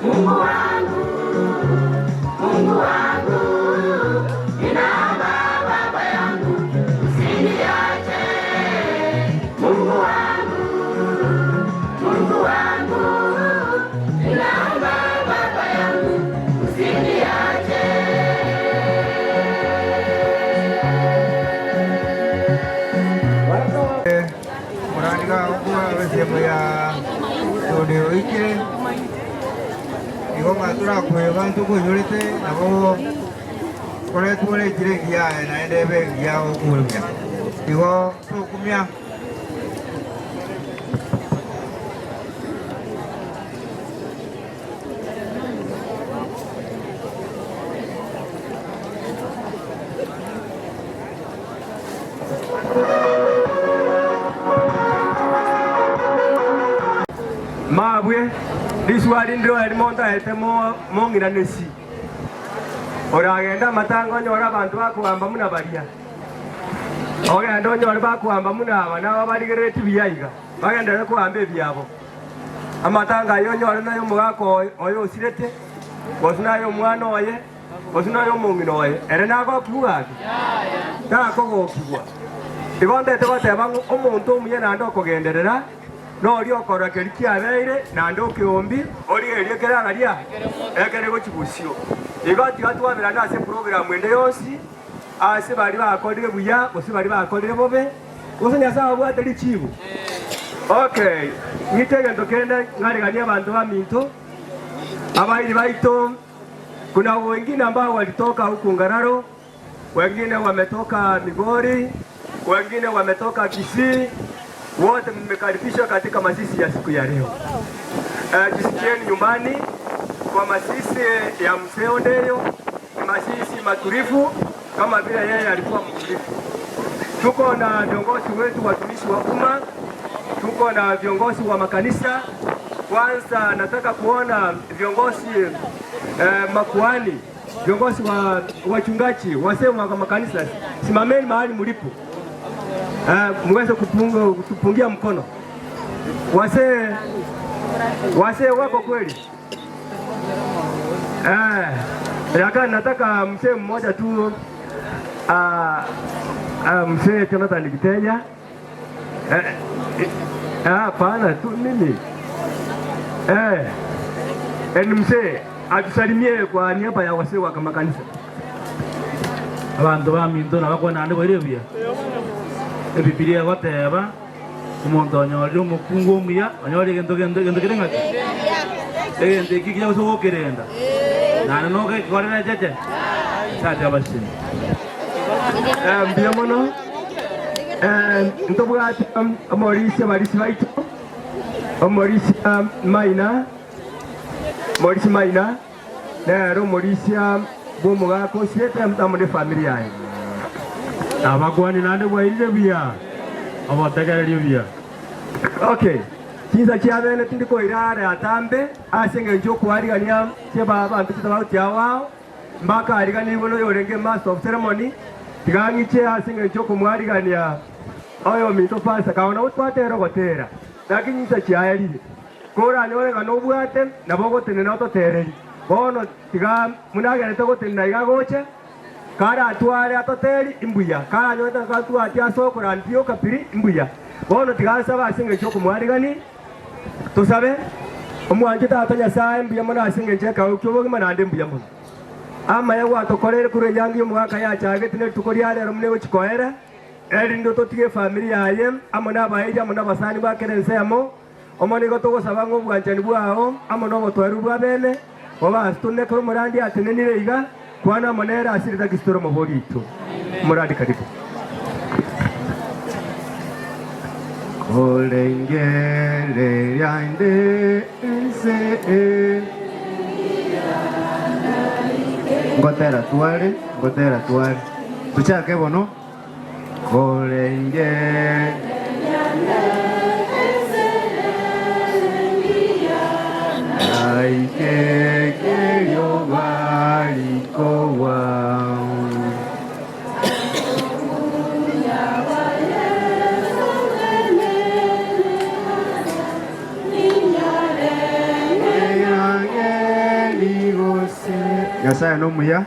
Mungu wangu, Mungu wangu, ninaomba Baba yangu usiniache. Mungu wangu, Mungu wangu, ninaomba Baba yangu usiniache. Murandika kuwa sehemu ya tondu ikire igo maturakweba ntukunyurite nabo koretwo rikire ngia naende bengia gukurumia igo tukumia. Mabwe riswali ndiro erimo ntaete mong'iranesi oragenda amatanga onyore abanto bakoamba muna baria ogenda onyore bakoamba muna aba nabo barigerereti buya iga bagenderere koamba ebiabo amatanga ayo onyore nayo omogaka oyo osirete gose naye omwana oye gose naye omong'ina oye ere nagokigwa ake takogokigwa igo ndete goteba ng'o omonto omuya naende okogenderera nori okora keri kiabeire naende okiombi origererie keragaria ekere gochigusio igo tiga twaberana ase program ende yonsi ase bari bakorire buya gose bari bakorire bobe gose Nyasaye abwate richibu. Okay, ng'ite egento kende ng'ariganie abanto baminto abairi baito. Kuna wengine ambao walitoka huku Ngararo, wengine wametoka Migori, wengine wametoka Kisii. Wote mmekaribishwa katika mazishi ya siku ya leo. Jisikieni nyumbani kwa mazishi ya mzee Ondeyo. Ni mazishi matulivu kama vile yeye alikuwa mtulivu. Tuko na viongozi wetu watumishi wa umma, tuko na viongozi wa makanisa. Kwanza nataka kuona viongozi makuhani. Viongozi wa wachungaji, wazee wa makanisa, simameni mahali mlipo, muweze kupunga, kutupungia mkono. Wazee wazee wako kweli? Lakini nataka mzee mmoja tu mzee Jonathan Kitenya. Hapana tu mimi ni mzee atusalimie kwa niaba ya wazee wa makanisa. Abanto baminto nabakwana naende boire buya. Ebibilia egoteba omonto onyorire omokungu omuya onyorire egento gento egento kere ng'aki? Egento eki ekiya gose gokerenda naende nogekorera echeche Nyasaye abasesenie. Mbuya mono. Ntobwate omorisia barisia baito, omorisia Maina, Morisi Maina nere omorisia bw'omogaka osirete amo nefamiri yaye. Abakuani naende bwairire buya, obotegererie buya. Okay, chinsa chia bene tindi koira are atambe ase engencho y'okoarigania chiaba abanto chitofauti ao ao, mpaka ariganigwe noyorenge master of ceremony, tiga ng'iche ase engencho y'okomwarigania oyominto pastor kago nabo twatera ogotera, naki chinsa chiaerire. Koranyore ng'a nobwate, nabo ogotenena ototereri. Bono tiga buna agenderete gotenena iga agoche, karatware atoteri, imbuya, karanyore tatwati ase okorandia rioka piri, imbuya. Bono tiga nsabe ase engencho y'okomwarigani, tosabe, Omwanche Tata Nyasae, mbuya mono ase engencho y'ekeegwa ki'obogima naende mbuya mono. Amaya gwatokoreire korwa enyangi y'omogaka yachagete ne rituko ria rero buna egochia koera, erinde ototige efamiri yaye amo nabaeiri amo nabasani ba kera ensemo, Omo nigo togosaba ng'a obwanchani bwao amo nobotoereru bwa bene bobe ase tore nekero omorandi atenenire iga, kwana amo nere ase erieta Kristo ore omobori oito. Omorandi karibu. Korengereria inde ense Ngotera tware, ngotera tware Tochake bono. Korenge. Naike kerioba rikogwa. Nyasaye nomuya.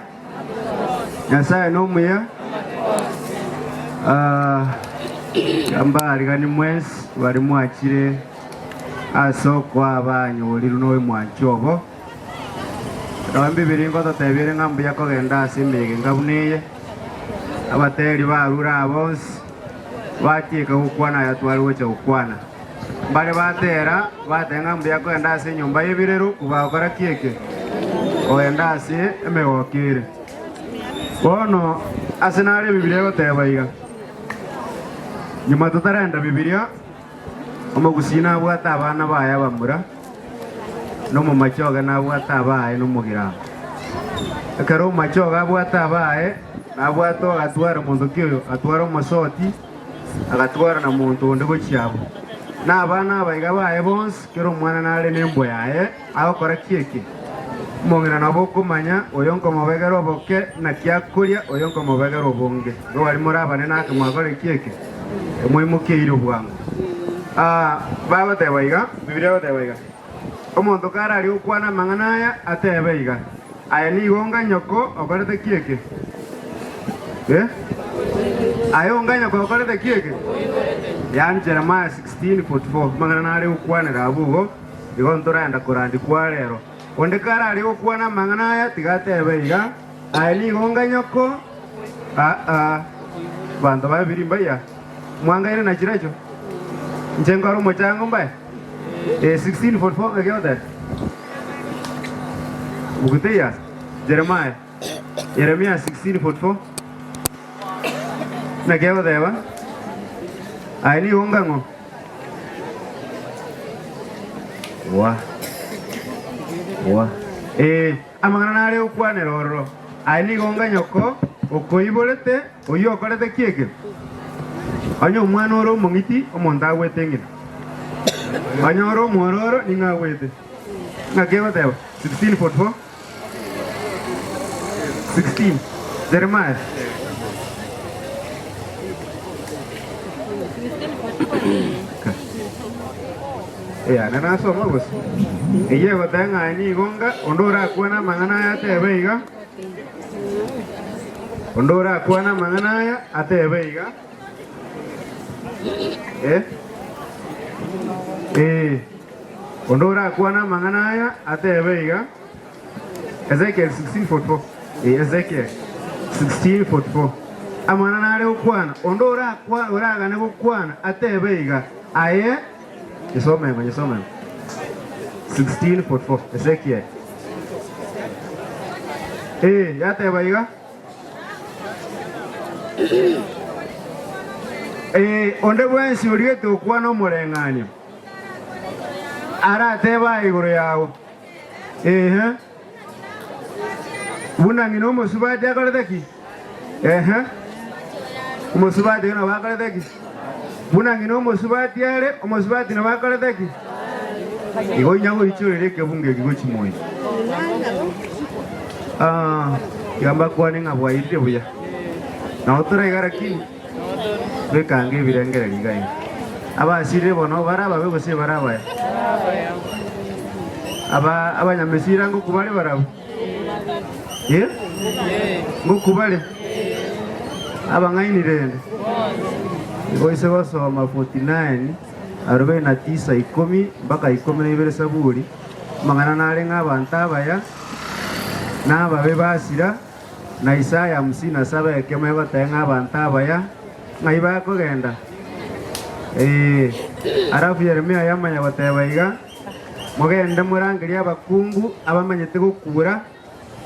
Nyasaye nomuya. Ah, mbarigani mwensi bari mwachire ase okoa abanyorirwe noyo mwanchi obo. Nabo Biblia ngototebiere ng'a mbuya kogenda ase emeyega enga buna eye. Abateri barure aa bonsi batieka gokwana aya tware gocha gokwana. Mbare batera bateba ng'a mbuya kogenda ase enyomba y'ebirero kobagokora ki eke? Kogenda ase emegoko ere. Bono ase nare Ebibilia egoteba iga, nyuma totarenda Bibilia, omogusii nabwate abana baye abamura, na omomachoge nabwate abaye na omogirango. Ekero omomachoge abwate abaye, nabwate agatwara monto ki oyo? Atware omosoti. Agatwara na monto onde gochia abwo. Na abana aba iga baye bonsi, kera omwana nare nembwa yaye, agokora ki eke? Omong'ina nabo okomanya, oyo nkomobegera oboke, naki akoria, oyo nkomobegera obonge. Igo baria more abanene ake mwakora ki eke? Emoimokeire obwango. Aa, bagoteba iga, Bibilia egoteba iga, Omonto kararie gokwana amang'ana aya, atebe iga, Aye nigo onga nyoko okorete ki eke? Eh? Aye onga nyoko okorete ki eke? Yaani Jeremiah 16:44 amang'ana nare gokwanera abwo igo, igo ntoragenda korandikwa rero. Onde kararie gokwana amang'ana aya, tiga atebe iga, Aye nigo onga nyoko, aa, banto babiri mbaiya, mwangaine na chirecho? Inche nkore omochango mbae? Eh, 16:44 ng'aki ogoteba? Bukuteiya, Jeremiah, Yeremia 16:44 Naki agoteba? Aye nigo onga ng'o? Wa. Wa. Ee, amang'ana nare gokwanera ororo. Aye nigo onga nyoko okoiborete, oyio okorete ki eke? Onye omwana ore omong'iti, omonto agwete ng'ina. Onye ore omwororo, ning'o agwete? Ng'aki egoteba? 1644. 16. Jeremiah. Eyane nasoma gose? Eyio egoteba ng'a nigo nga onde orakwane amang'ana aya atebe iga, onde orakwane amang'ana aya atebe iga, eh, eh, onde orakwane amang'ana aya atebe iga, Ezekiel 16:44, eh, Ezekiel 16:44, amang'ana nare gokwana, onde orakwa oragane gokwana atebe iga, aye Nyesome igo, nyesome igo. 16:44, Ezekiel. Eh, yateba iga. Eh, onde bwensi oriete gokwana omoreng'anio, aratebe aye igoro yago. Ehe. Buna ng'ina omosubati akorete ki? Ehe. Omosubati oyo nabo akorete ki? Buna ng'ina omosubati are, omosubati nabo akorete ki? Igo onya goichorera ekebungo eki gochia moino. Ah, iga mbakwane ng'a bwairire buya. Nabo toraiga lakini twekange ebirengererio iga iga. Abasirire bono bare ababe gose bare abaya? Aba abanyamesira ngokwa bare barabwo? Eh? Ngokwa bare? Abang'aini rende? Igo ise gosoma 49 arobaini na tisa ikomi mpaka ikomi na ibere Saburi, amang'ana nare ng'a abanto abaya na ababe basira, Na Isaya hamsini na saba ekemo egoteba ng'a abanto abaya ng'ai bakogenda? Ee. Alafu Yeremia yamanya goteba iga, Mogende morangerie abakungu abamanyete gokura,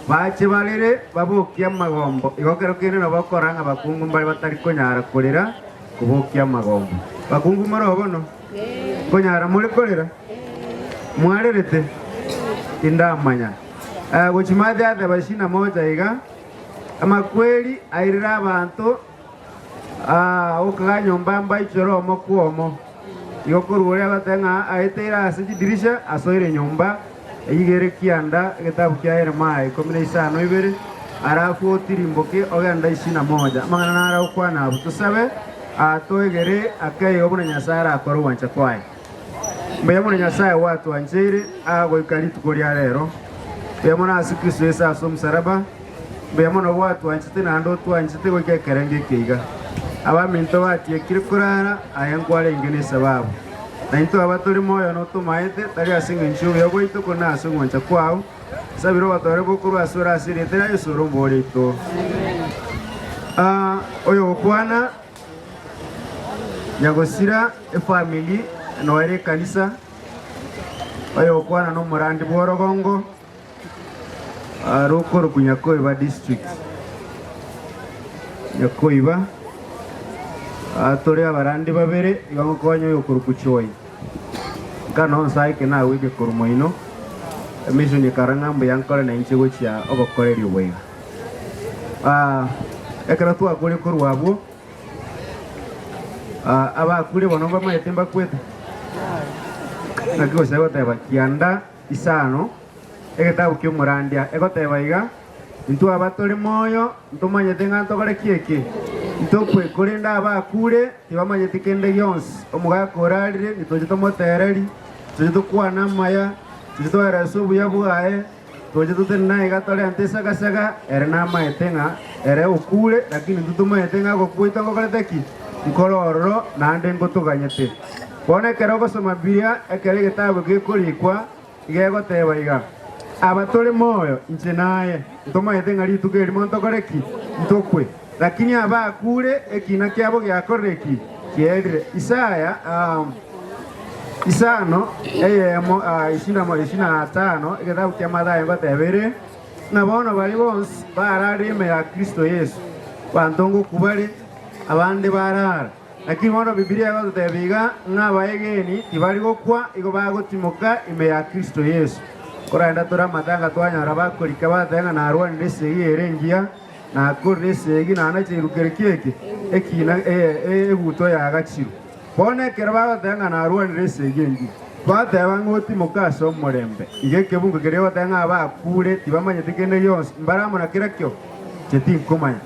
bache barere, babokie amagombo. Igo kero kende nabo okorora ng'a abakungu mbare batari konyara korera kobokia amagombo. Bakungu more oo bono? Nkonyara more korera? Mwarerete? Tindamanya. Gochia maate ateba isini na moja iga, Amakweri airire abanto gokaga nyomba mbaichore omo kwomo. Igo korwa oria agoteeba ng'a aeteire ase chidirisha asoire nyomba, eyio iga ere kianda egetabu kia Yeremia ikomi na isano ibere, alafu otirimboke ogende isini na moja. Amang'ana naro agokwana abwo. Tosabe toegere ake igo buna Nyasae arakore ogwancha kwaye. Mbuya mono Nyasae gwatwancheire aa goika rituko ria rero. Mbuya mono ase Kristo Yeso ase omosalaba. Mbuya mono gwatwanchete naende otwanchete goika ekerengo eke iga. Abaminto batiekire korara, aye nkwarenge nesababu. Na intwe aba tore moyo notomaete, tari ase engencho y'obuya bwaito, korende ase ogwancha kwao. Sabera obatware bokorwa ase ore ase erieta ria Yeso ore Omobooria oito. Oyogokwana. Nyagosira efamiri noere ekanisa, oyokwana nomorandi bw'orogongo rokorokwa Nyakoiba district. Nyakoiba tore abarandi babere igo ngokonya oyokorokwa Choi. Nka nonsi aike nagweke korwa moino, emission ekara ng'a mbuya nkore nainche gochia obokoreria obo iga. Ekero twakure korwa abwo, abakure bono mbamaete mbakwete? Naki gose egoteba kianda isano egetabu ki'omorandia egoteba iga, Intwe aba tore moyo ntomanyete ng'a ntokore ki eke? Ntokwe, korende abakure tibamanyeti kende gionsi. Omogaka orarire, nitoche tomotereri, toche tokwane amaya, toche toerese obuya bwaye. Toche totenene aiga torente esagasaga, ere namaete ng'a ere okure, lakini intwe tomaete ng'a ogokwa gwaito ngokorete ki? Nkore ororo, naende ngotoganyete. Bono ekero ogosoma Bibilia, ekero egetabu gekorikwa, iga egoteba iga, Aba tore moyo, inche naye, ntomaete ng'a rituko erimo ntokore ki? Ntokwe. Lakini abakure, ekina kiabo giakorire ki? Kierire. Isaya isano eyemo isini na tano egetabu kia Mathayo ngoteba ere, ng'a bono baria bonsi bararire ime ya Kristo Yeso, banto ngokwa bare, abande barara. Lakini bono Bibilia egototebia iga, ng'a abaegeni tibari gokwa, igo bagotimoka ime ya Kristo Yeso. Korende tore amatanga twanyora bakorika bateba ng'a narwanire esegi ere engiya, Nakorire esegi, naanache irukere ki eke ekiina egutwa yagachirwe. Bono ekero bagoteba ng'a narwanire esegi engiya, bateba ng'a otimoke ase omorembe. Igo ekebungo keria egoteba ng'a abakure tibamanyeti kende gionsi, mbare amo na kerakio. Inche tinkomanya.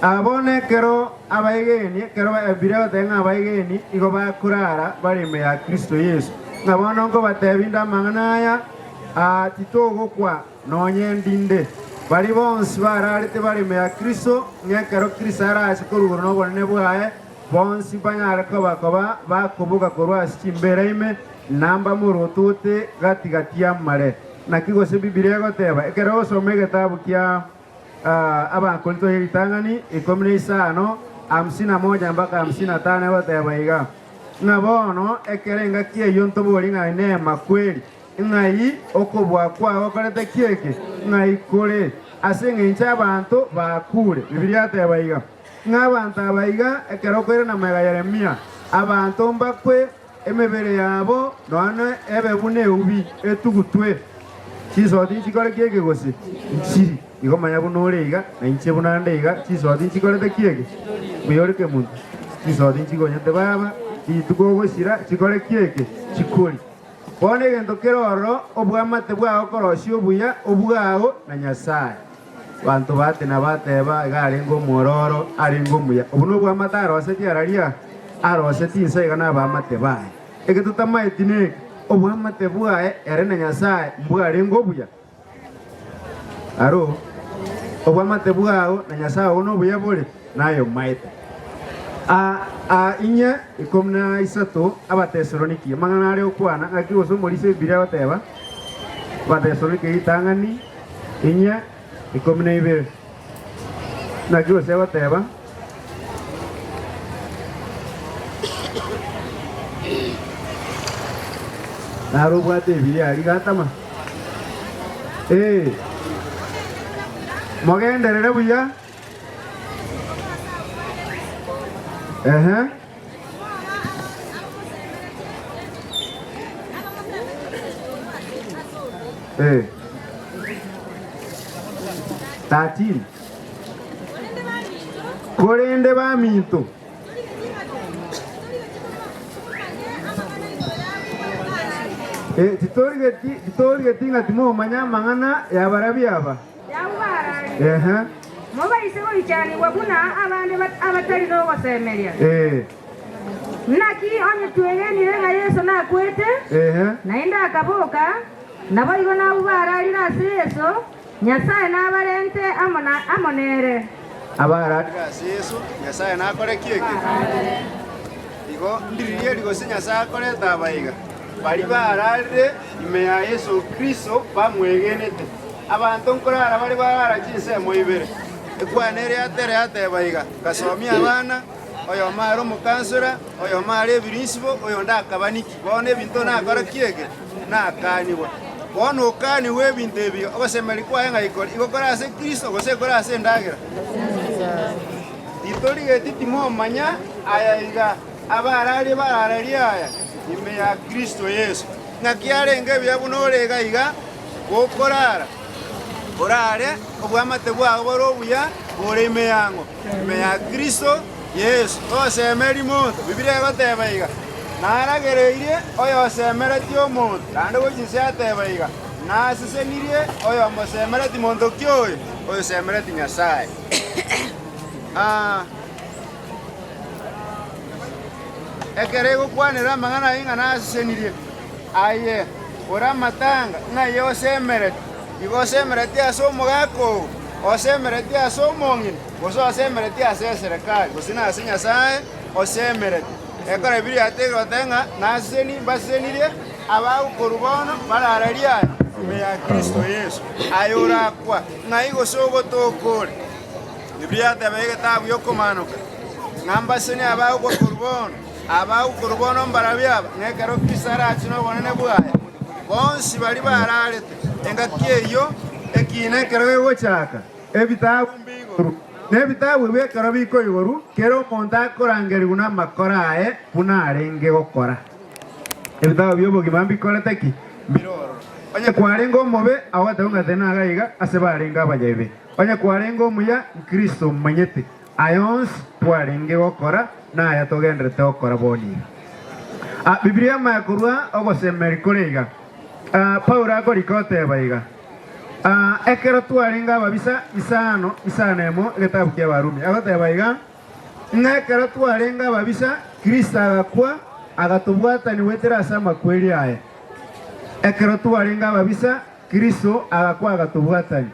Aa bono ekero abaegeni, ekero biria goteba ng'a abaegeni igo bakorara bare ime ya Kristo Yeso, ng'a bono nkobatebia inde amang'ana aya, aa titogokwa nonye ndinde. Baria bonsi bararete bare ime ya Kristo, ng'a ekero Kristo arache korwa igoro nobonene bwaye, bonsi mbanyare koba koba bakoboka korwa ase chimbeera ime, na mbamorotoote gati gati y'amare. Naki gose Bibilia egoteba, ekero ogosoma egetabu kia Abakorinto ye ritang'ani ikomi na isano, hamsini na moja mpaka hamsini na tano egoteba iga, ng'a bono ekero engaki eyio ntoborie ng'a neema kweri, ng'ai okobua kwao gokorete ki eke? Ng'ai kore? Ase engencho abanto bakure. Bibilia yateba iga, ng'a abanto aba iga, ekero okoirana magega Yeremia, abanto mbakwe emebere yabo nonya ebe buna eubi etugutwe. Chinsoti nchikore ki eke gose? Nchiri. Igo manya buna ore iga, na inche buna nde iga, chinsoti nchikorete ki eke? Mbuya ore kemonto. Chinsoti nchigonyete baba, rituko ogosira, chikore ki eke? Chikori. Bono egento kere ororo, obwamate bwao korosia obuya obwao na Nyasae. Abanto batena bateba, Iga arenge omwororo, arenge omuya. Obwo nobwamate arosetie araria? Arosetie inse iga nabaamate baye. Eke totamaeti neke, obwamate bwaye ere na Nyasae mbwarenge obuya? Aro, obwamate bwao na Nyasae oo nobuya bore? Naye omaete. Aa, aa, inye ikomi na isato Abatesaloniki, amang'ana are gokwana, ng'aki gose omorisia Ebibilia agoteba, Abatesaloniki ritang'ani, inye ikomi na ibere. Naki gose agoteba? Naro obwate Ebibilia aria gatama. Ee, mogenderere buya. Ehe. Eh. 13. Korende baminto. Eh, titorigeti titorigeti ng'a timomanya amang'ana y'abarabia aba. Ehe. Mobaise goichanigwa buna abande abatari nogosemeria. Ee. Naki onye twegenire ng'a Yeso nakwete, Ehe. naende akaboka, naboigo nabwo bararire ase Yeso, Nyasae nabarente amo na amo nere. Abararire ase Yeso, Nyasae nakore ki eke? Igo ndiririe gose Nyasae akorete abaiga, baria bararire ime ya Yeso Kristo bamwegenete. Abanto nkorara bare barara chinsemo ibere. Ekwana eria tere yateba iga, Gasomia abana, oyomo are omokansora, oyomo are ebirinsibo, oyonde akaba niki. Bono ebinto nakora ki eke? Nakanigwa. Bono okanigwe ebinto ebi, ogosemeria kwaye ng'ai kore? Igo kore ase Kristo, gose kore ase endagera? Titorigeti timomanya aya iga, abararie barararie aya ime ya Kristo Yeso. Ng'aki arenge ebiya buna ore iga iga, gokorara, orare obwamate bwao bore obuya bore ime yang'o, ime ya Kristo Yeso. Tosemerie monto, Bibilia egoteba iga, Naragereirie oyosemeretie omonto, naende gochia inse yateba iga, Nasesenirie oyomosemeretie monto ki oyo? Oyosemeretie Nyasae. Ah, ekero egokwanera amang'ana ayio ng'a nasesenirie, aye ore amatanga, ng'ai osemereti? Igo osemereti ase omogaka oo, osemereti ase omong'ina, gose osemereti ase eserekari, gose nase Nyasae osemereti. Ekero Bibilia yatebire goteba ng'a naseseni, mbasesenirie abagokorwa bono barararie aya ime ya Kristo Yeso. Aye orakwa, ng'ai gose ogotoka ore? Bibilia yateba egetabu y'okomanoka, ng'a mbasesenie abagokwa korwa bono, abagokwa korwa bono mbarabwo aba, ng'a ekero Kristo arache nobonene bwaye, bonsi baria bararete engaki eyio, ekiina ekero gegochaka, ebitabu mbiigorwe, na ebitabu ebio ekero bikoigorwa, kera omonto akorangerigwa namakora aye buna arenge gokora. Ebitabu bi'obogima mbikorete ki? Mbire ororo. Onye kwarenge omobe, agoteba ng'a tari naga iga ase barenge abanyabibe. Onye kwarenge omuya, Nkristo omomanyete. Aya onsi twarenge gokora, naya togendererete gokora bono iga. Ah, Bibilia emanye korwa ogosemeria kore iga. Ah, Paulo akorika oteba iga. Ah, ekero twarenge ababisa isano isano emo egetabu kia Abarumi agoteba iga, ng'a ekero twarenge ababisa, Kristo agakwa, agatobwatania goetera ase amakweri aye. Ekero twarenge ababisa, Kristo agakwa agatobwatania.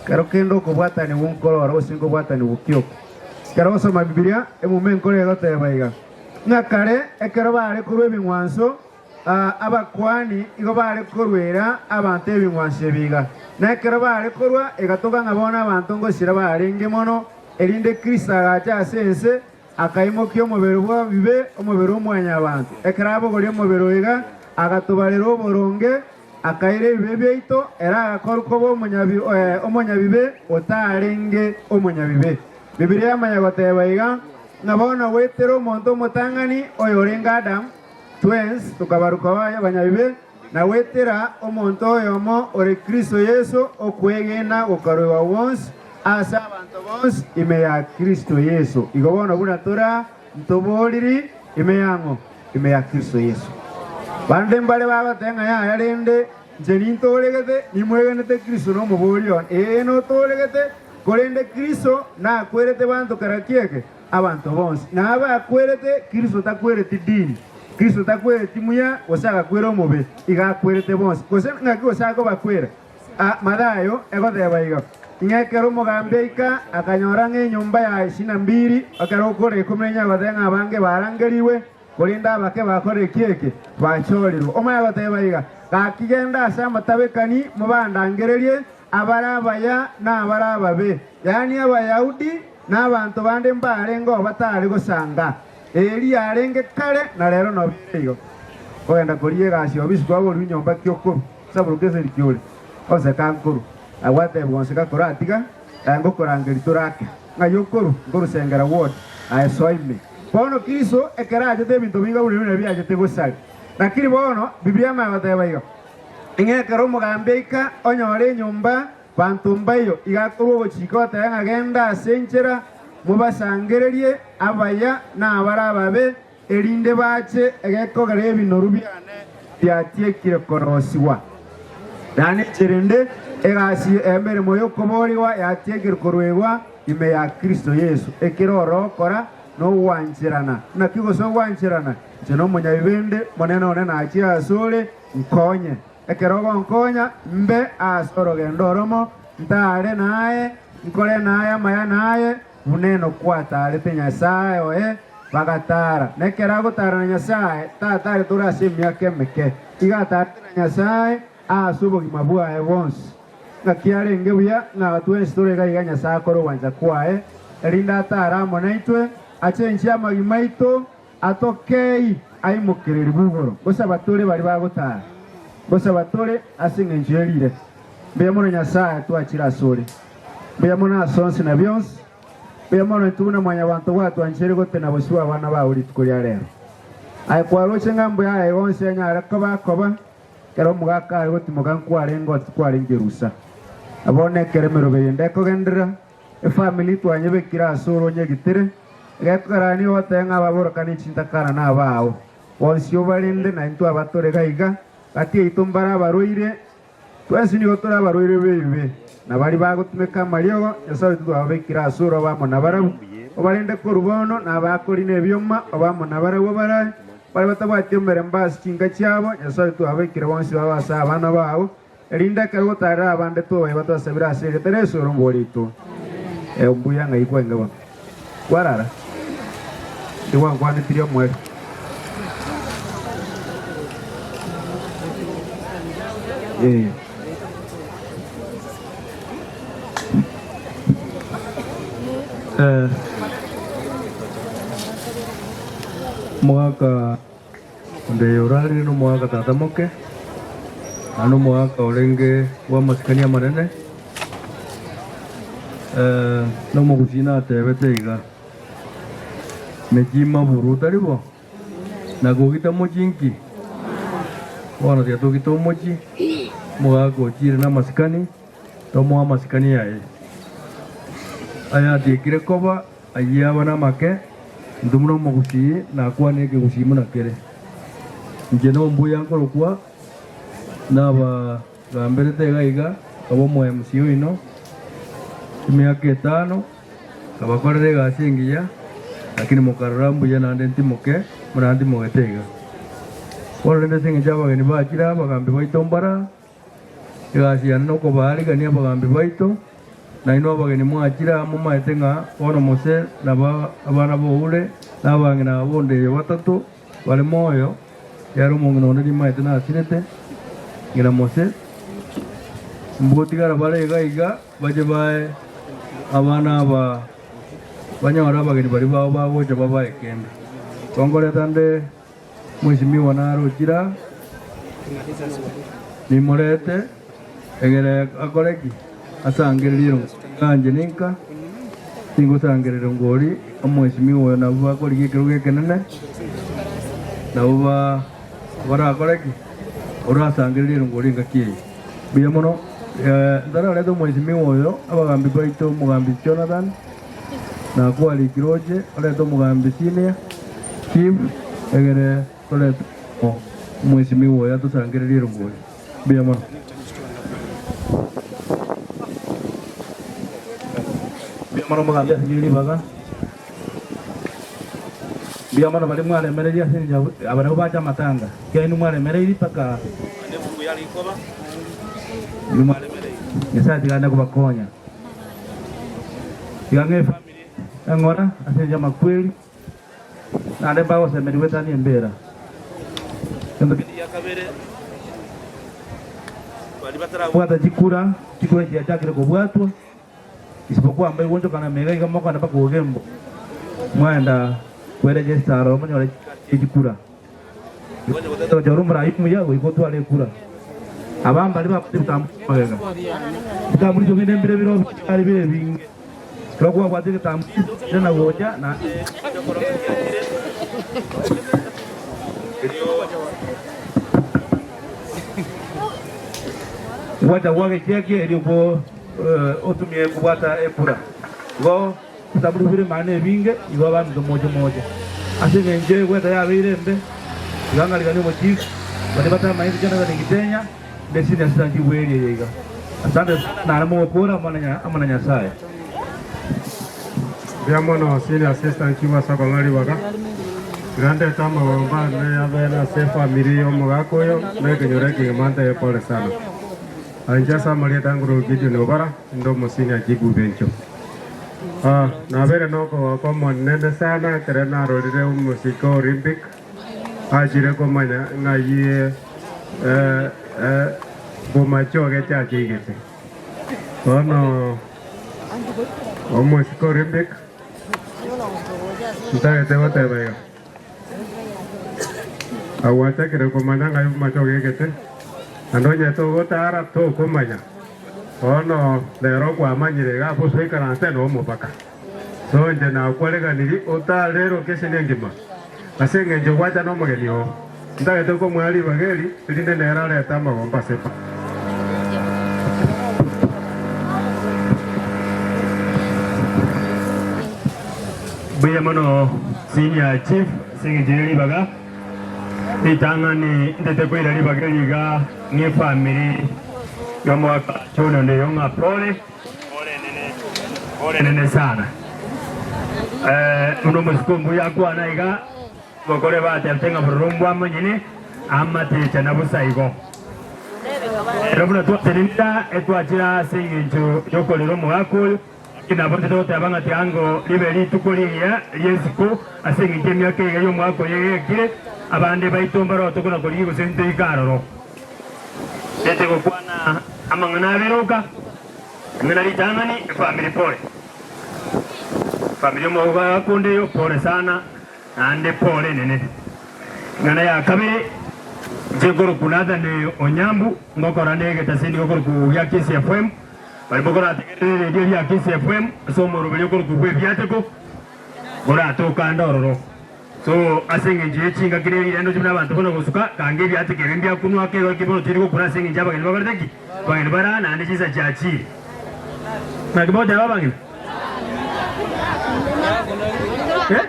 Kero kende okobwatanigwa nkororo gose nkobwatanigwa ki oko? Ekero ogosoma Bibilia, emuma enkoro egoteba iga, ng'a kare ekero bare korua ebing'wanso, Abakuani igo baare koruera abanto ebing'wanso ebi iga, na ekero baare korua egatoka ng'a bono abanto ngosira barenge mono, erinde Kristo agacha ase ense, akaimokia omobere bw'ebibe, omobere o Mwanyabaanto. Ekero abogoria omobere oyo iga, agatobarera oboronge, akaira ebibe biaito, ere agakorwa koba omonyabibe otarenge omonyabibe. Bibilia yamanya goteba iga, ng'a bono goetera omonto omotang'ani, oyorenge Adamu, Twensi tokabaruka baye abanyabibe, na goetera omonto oyomo ore Kristo Yeso okwegena gokaruegwa gwonsi ase abanto bonsi ime ya Kristo Yeso. Igo bono buna tore aa, ntobooriri ime yang'o? Ime ya Kristo Yeso. Bande mbare bagoteba ng'a yaya, rende inche nintooregete, nimwegenete Kristo nomobooria one. Ee, notooregete, korende Kristo nakwerete banto kera kieke? Abanto bonsi na abakwerete, Kristo takwereti dini, Kristo takwereti muya, gose agakwera omobe, iga akwerete bonsi. Gose ng'aki gose akobakwera? A Mathayo egoteba iga, Ng'a ekero omogambi aika, akanyora ng'a enyomba ya isina mbiri, ekero okora ikomi na inya agoteba ng'a abange barangerigwe, korende abake bakora eki eke, bachorirwe. Omanye agoteba iga, Gaki genda ase amatabekani, mobandangererie, abare abaya na abare ababe, yaani Abayahudi na abanto bande mbarengeo batare gosanga. Eri yarenge kare na rero nobe ere igo. Kogenda korigia egasi obisi kwaborwa inyomba ki okorwa, saburuka eseri ki ore, onseka nkorwa. Agwo atebigwa onseka koratiga, aye ngokorangeria torake. Ng'ai okorwa? Nkorusengera ward, aye soa ime. Bono Kristo ekero achete ebinto binga buna ebio nabio achete gosaria. Lakini bono Biblia emanya goteba iga, Ng'a ekero omogambi aika onyore enyomba banto mbaiyo, iga akorwa ogochika goteba ng'a genda ase enchera, mobasangererie abaya na abare ababe, erinde bache egekogera ebinoru biane biatiekire korosigwa. Yaani enchera ende, egasi emeremo y'okoboorigwa yatiekire koruegwa ime ya Kristo Yeso, ekero orokora nogwancherana. Naki gose ogwancherana? Inche nomonyabibe inde, Monene one nachie asore, nkonye. Ekero ogonkonya, mbe ase orogendo oromo, ntaare naye, nkore naye amaya naye, buna Enoku ataarete Nyasae oye, bagataara. Na ekero agotaara na Nyasae, tataarete ore ase emiaka emeke, igo ataarete na Nyasae ase obogima bwaye bwonsi. Ng'aki arenge buya ng'a twensi tore iga iga Nyasae akore ogwancha kwaye, erinde ataare amo naintwe, achenchie amagima aito, Atokei aimokererigwe igoro, gosaba tore baria bagotara, gosaba tore ase engencho ye riire. Mbuya mono Nyasae twachire asore, mbuya mono ase onsi na bionsi, mbuya mono intwe buna mwanyabanto gwatwancheire gotena bosio bw'abana bao rituko ria rero. Aye kwaroche ng'a mbuya aye onsi anyare koba akoba, ekero omogaka are gotimoka nkwarenge oti kwarenge rusa. Na bono ekero emeroberio ende ekogenderera, Efamiri twanyebekire ase ore onyegitere, egekogera nigo goteba ng'a ababorokani chintakana nabao. Bonsi obarende, na intwe abatore gaiga, gati yaito mbare abarwaire, twensi nigo tore abarwaire b'ebibe, na baria bagotumeka amariogo, Nyasae oito twababekire ase ore obe amo nabarabwo, obarende korwa bono, na abakorina ebioma, obe amo nabarabwo barae, baria batabwati omerembe ase chinka chiabo, Nyasae oito twababekire bonsi babe ase abana bao. Erinde ekero gotaarera abande tobae batwasabire ase erieta ria Yeso orombo rwaito. Ee, mbuya ng'ai kwenge bono? Kwarara? Ndigwankwanetirie omoerio. Ee. Eh, Omogaka Onde orarire nomogaka tata moke, na nomogaka orenge bw'amasikani amanene, na omogusii natebete iga, Mechie maburu tari bo? Na kogita mochie nki? Bono tiga togite omochie, omogaka ochire namasikani, tomoe amasikani aye. Ayatiekire koba Ayio aba namake, intwe buna omogusii nakwane ekegusii buna kere. Inche nombuya nkorokwa nabagamberete iga iga. Nkaba omo MC oino emiaka etano, nkabakorera egasi engiya, lakini mokarora mbuya naende ntimoke buna ntimogete iga. Bono rende ase eng'encho abageni bachire abagambi baito mbara, egasi yane nokobaarigania abagambi baito, nainwe abageni mwachire aa momaete ng'a bono Mose nabo abana b'Oure, na abang'ina b'Ondeyo batato bare moyo, Ere omong'ina onde nimaete nasirete, ng'ina Mose, mbotigara bare iga iga, bache bae abana aba banyore abageni baria bao bagocha babae kende. Konkoreta nde mwesimigwa naro ochire aa, nimorete egere akore ki? Asangererie erongo ninka, tingosangereria erongo oria omwesimigwa oyo nabwo bakorigia ekerogo ekenene, nabwo ba barakore ki? Orasangererie erongo oria engaki eye. Mbuya mono, ntararete omwesimigwa oyo, abagambi baito omogambi Jonathan, nakwarikire oche orete omogambi Senior Chief, egere torete omwesimigwa oyo atosangererie erongo oria. Mbuya mono. Mbuya mono omogambi ase riria ribaga. Mbuya mono baria mwaremereiri ase engencho aba nabwo bacha amatanga. Ekiagera inwe mwaremereiri mpaka inwe mwaremereiri. Nyasaye tiga ande kobakonya. Tiga ng'e efamiri eng'ora ase engencho y'amakweri. Naende mbagosemeria goetania embeera. Egento kende gia kabere, baria batarabwata chikura, chikura chiachakire kobwatwa, isipokuwa mbaigwanchokana mega iga mokogenda mpaka Ogembo, mwaenda kweregister aroro monyore chikadi chie chikura. Gochora omorai omuya goika otware ekura. Aba mbaria babwate ebitamburisho magega. Ebitamburisho binde mbire bire bitari bire ebinge. Ekero kwabwate egetamburisho kende na gocha na gwacha gwagecheki erio otumie kobwata ekura. Igo Ebitamburisho bire maana ebinge, igo abanto moche moche. Ase engencho egweta yabeire embe, iga ngariganie omochief, baria batamaete Jonathan Gitenya, nde senior assistant chief bw'eria eye iga. Asante sana nare mogokora amo na Nyasae. Mbuya mono senior assistant chief ase okong'a ribaga. Tiga ndete amagomba ane abene ase efamiri y'omogaka oyo na ekenyoro ekegima ntebe pole sana. Inche ase amarieta Nguru Gideon Obara, inde omosenior chief bw'encho. Nabeire nokogoka omonene sana ekero narorire omosike o Olympic achire komanya ng'ai bomachoge chacheigete. Bono omosike o Olympic ntagete goteba iga, agwachakire komanya ng'ai bomachoge egete, naende onye togotara tokomanya. Bono rero kwamanyire iga abwo soikaranse nomobaka. So inche nakwareganirie otare location engima ase engencho gwacha nomogeni oo. Ntagete komoa ribaga eri erinde nere arete amagombo ase pa. Mbuya mono Senior Chief ase engencho ye ribaga. Ritang'ani ntete koira ribaga eri iga ng'efamiri y'omwaka John Ondeyo ng'a pole, pole enene, pole enene sana. Eh, buna omosike ombuya akwana iga, gokore batebete ng'a bororo mbwa monyene, amatecha na bosa igo. Ero buna twatenenera etwachire ase eng'encho y'okorera omogaka oyo, Lakini nabo titogoteba ng'a tiango ribe rituko rigiya ri'esiko ase engencho y'emiaka eye y'omwaka oyo egekire, abande baito mbarote kona korigia gose ntoike aroro. Tete gokwana amang'ana abere oka, ring'ana ritang'ani, efamiri pole. Efamiri y'omogaka onde eyo pole sana, naende pole enene. Ring'ana ya kabere, inche nkorokwa Nathan Onyambu, ngokora negetaseni gokorokwa gia Kisii FM, Baria mokorategerere eredio eria Kisii FM ase omoroberio okorokwa bw'ebiateko, moratoke ande ororo. So ase engencho ye chingaki ne rirendo buna abanto bono gosuka, kanga ebiateko ebi mbiakunwa ake igo bono tiri gokura ase engencho y'abageni bakorete ki? Abageni bare aa naende chinsa chiachire. Naki mogoteba abang'ina? Eh?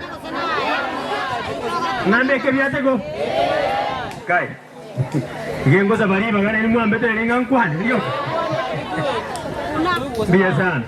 Ng'a mbeke ebiateko? Kai. Iga engosaba ribaga neri mwambete eri ng'a nkwane rioka. Mbuya sana.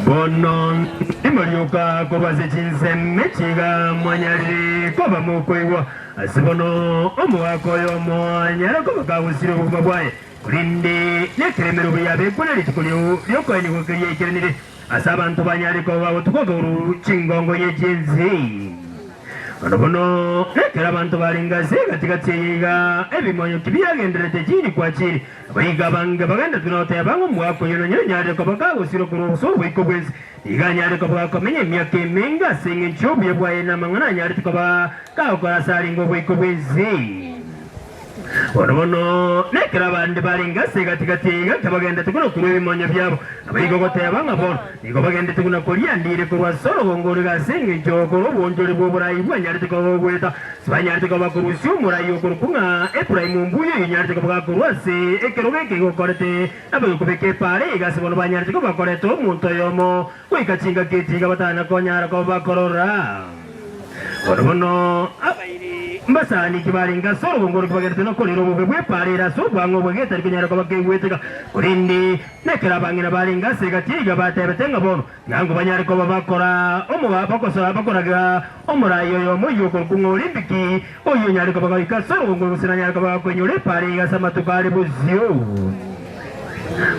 Bono timorioka korwa ase chinsemo echiga mwanyarire koba mokoigwa. Ase bono omogaka oyomo anyare koba kagosira obogima bwaye, korende nekeremero buya abekwe ne rituko ri'okoenigwa keriaikeranire, ase abanto banyare koba bagotuka korwa chingongo ye chi'ense. Bono bono ekero abanto barenge ase egati-gati eye iga, ebimonyo tibiagendererete chiri kwa chiri. Goika abange bagenderetwe nogoteba ng'a omogaka oyo nonye onyarire koba kagosirwa korwa ase oboiko bw'ense, nigo anyare koba gakomenya emiaka emenge ase engencho y'obuya bwaye na amang'ana anyarete koba kagokora ase arenge oboiko bw'ense. Bono bono, nekero abande barenge ase egati-gati eye gaki bagendete buna korwa ebimonyo biabo, naboigo goteba ng'a bono nigo bagendete buna koria ndire korwa ase orogongo ore ase engencho korwa obonchore bw'oborai bwanyarete koba gogoeta, Tibanyarete koba bakorusia omorai okorokwa ng'a Efraimu mbuya oyio onyarete koba gakorwa ase ekerogo eke gokorete, naboigo kobeka epaara eye ase bono banyarete koba bakoreta omonto oyomo goika chingaki echi iga batana konyara koba bakorora. Bono bono abairi mbasaaniki barenge ase orogongo oro kibagenderete nokorera obobe bw'epaara ere ase obwang'o obwe getari konyara koba keigweteka. Korende nekero abang'ina barenge ase egati eye iga batebete ng'a bono Nyango banyare koba bakora omoga bakosoa bakoraga omorai oyomo oyio okorokwa ng'a Olimpiki, oyio onyare koba goika ase orogongo gose nanyare koba gakoinyora epaara eye ase amatuko are bosio.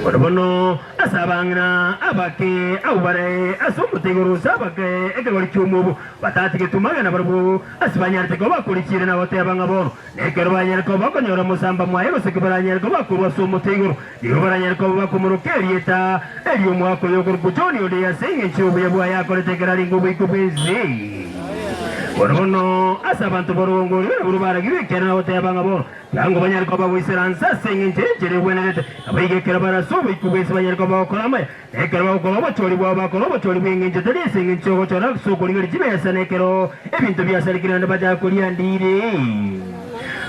Bono bono ase abang'ina abake abwo bare ase omote igoro gose abake ekegori ki'omobo batatigetwe magena barabwo ase banyarete koba bakorichiire na goteba ng'a bono Nekero banyare koba bakonyora omosamba mwaye gose kibaranyare koba bakorwa ase omote igoro, nigo baranyare koba bakomoroka erieta eri'omwaka oyo okorokwa John onde ase engencho y'obuya bwaye akorete ekero arenge oboiko bw'ense. Bono bono ase abanto b'orogongo oria barabwo baragirwe ekiagera na goteba ng'a bono tiango banyare koba bagoisaransa ase engencho y'enchera egwenerete, naboigo ekero bare ase oboiko bw'ense banyare koba bagokora amaya, na ekero bagokora obochori bwabo bakore obochori bw'engencho tari ase engencho y'ogochora ase okorigereria chibesa na ekero ebinto biasarekire naende bachaka koria ndire.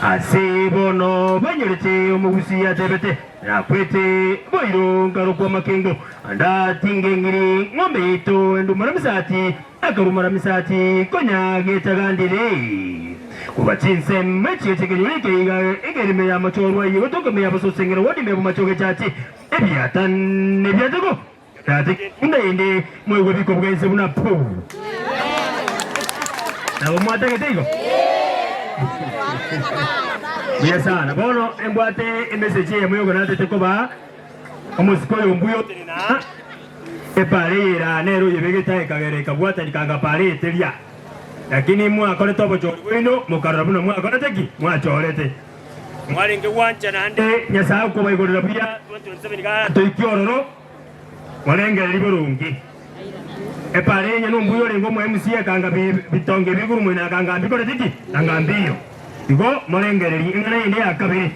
Ase bono banyorete omogusii atebete, Nakwete boiro nkarokwa makengo, anda tingeng'iri ng'ombe yaito endumora misati, akarumora misati konya getagandire. Korwa chinsemo echio chi'ekenyoro eke iga ekerime y'amachorwa eyio gotoka ime y'abasosengera wodi ime y'obomachoge chache, Ebiata nebiatego, tata buna ende moigwe bikobuga inse buna pu. Nabo mwatagete igo? Buya sana. Bono embwate emessage eyemo yogo natete koba omosike oyo mbuya otenena epara eye era nere oyebegete aye ekagera ekabwatani kanga para eteria. Lakini mwakorete obochori bwaino mokarora buna mwakorete ki? Mwachorete. Mwarenge gwancha naende Nyasae okobaigorera buya 2027 iga toikie ororo morengererie boronge. Epaara eye nombuya orenge omo MC akanga bitonge biguru moino akanga mbikorete ki? Anga mbiyo. Igo morengererie eng'ana yende ya kabere.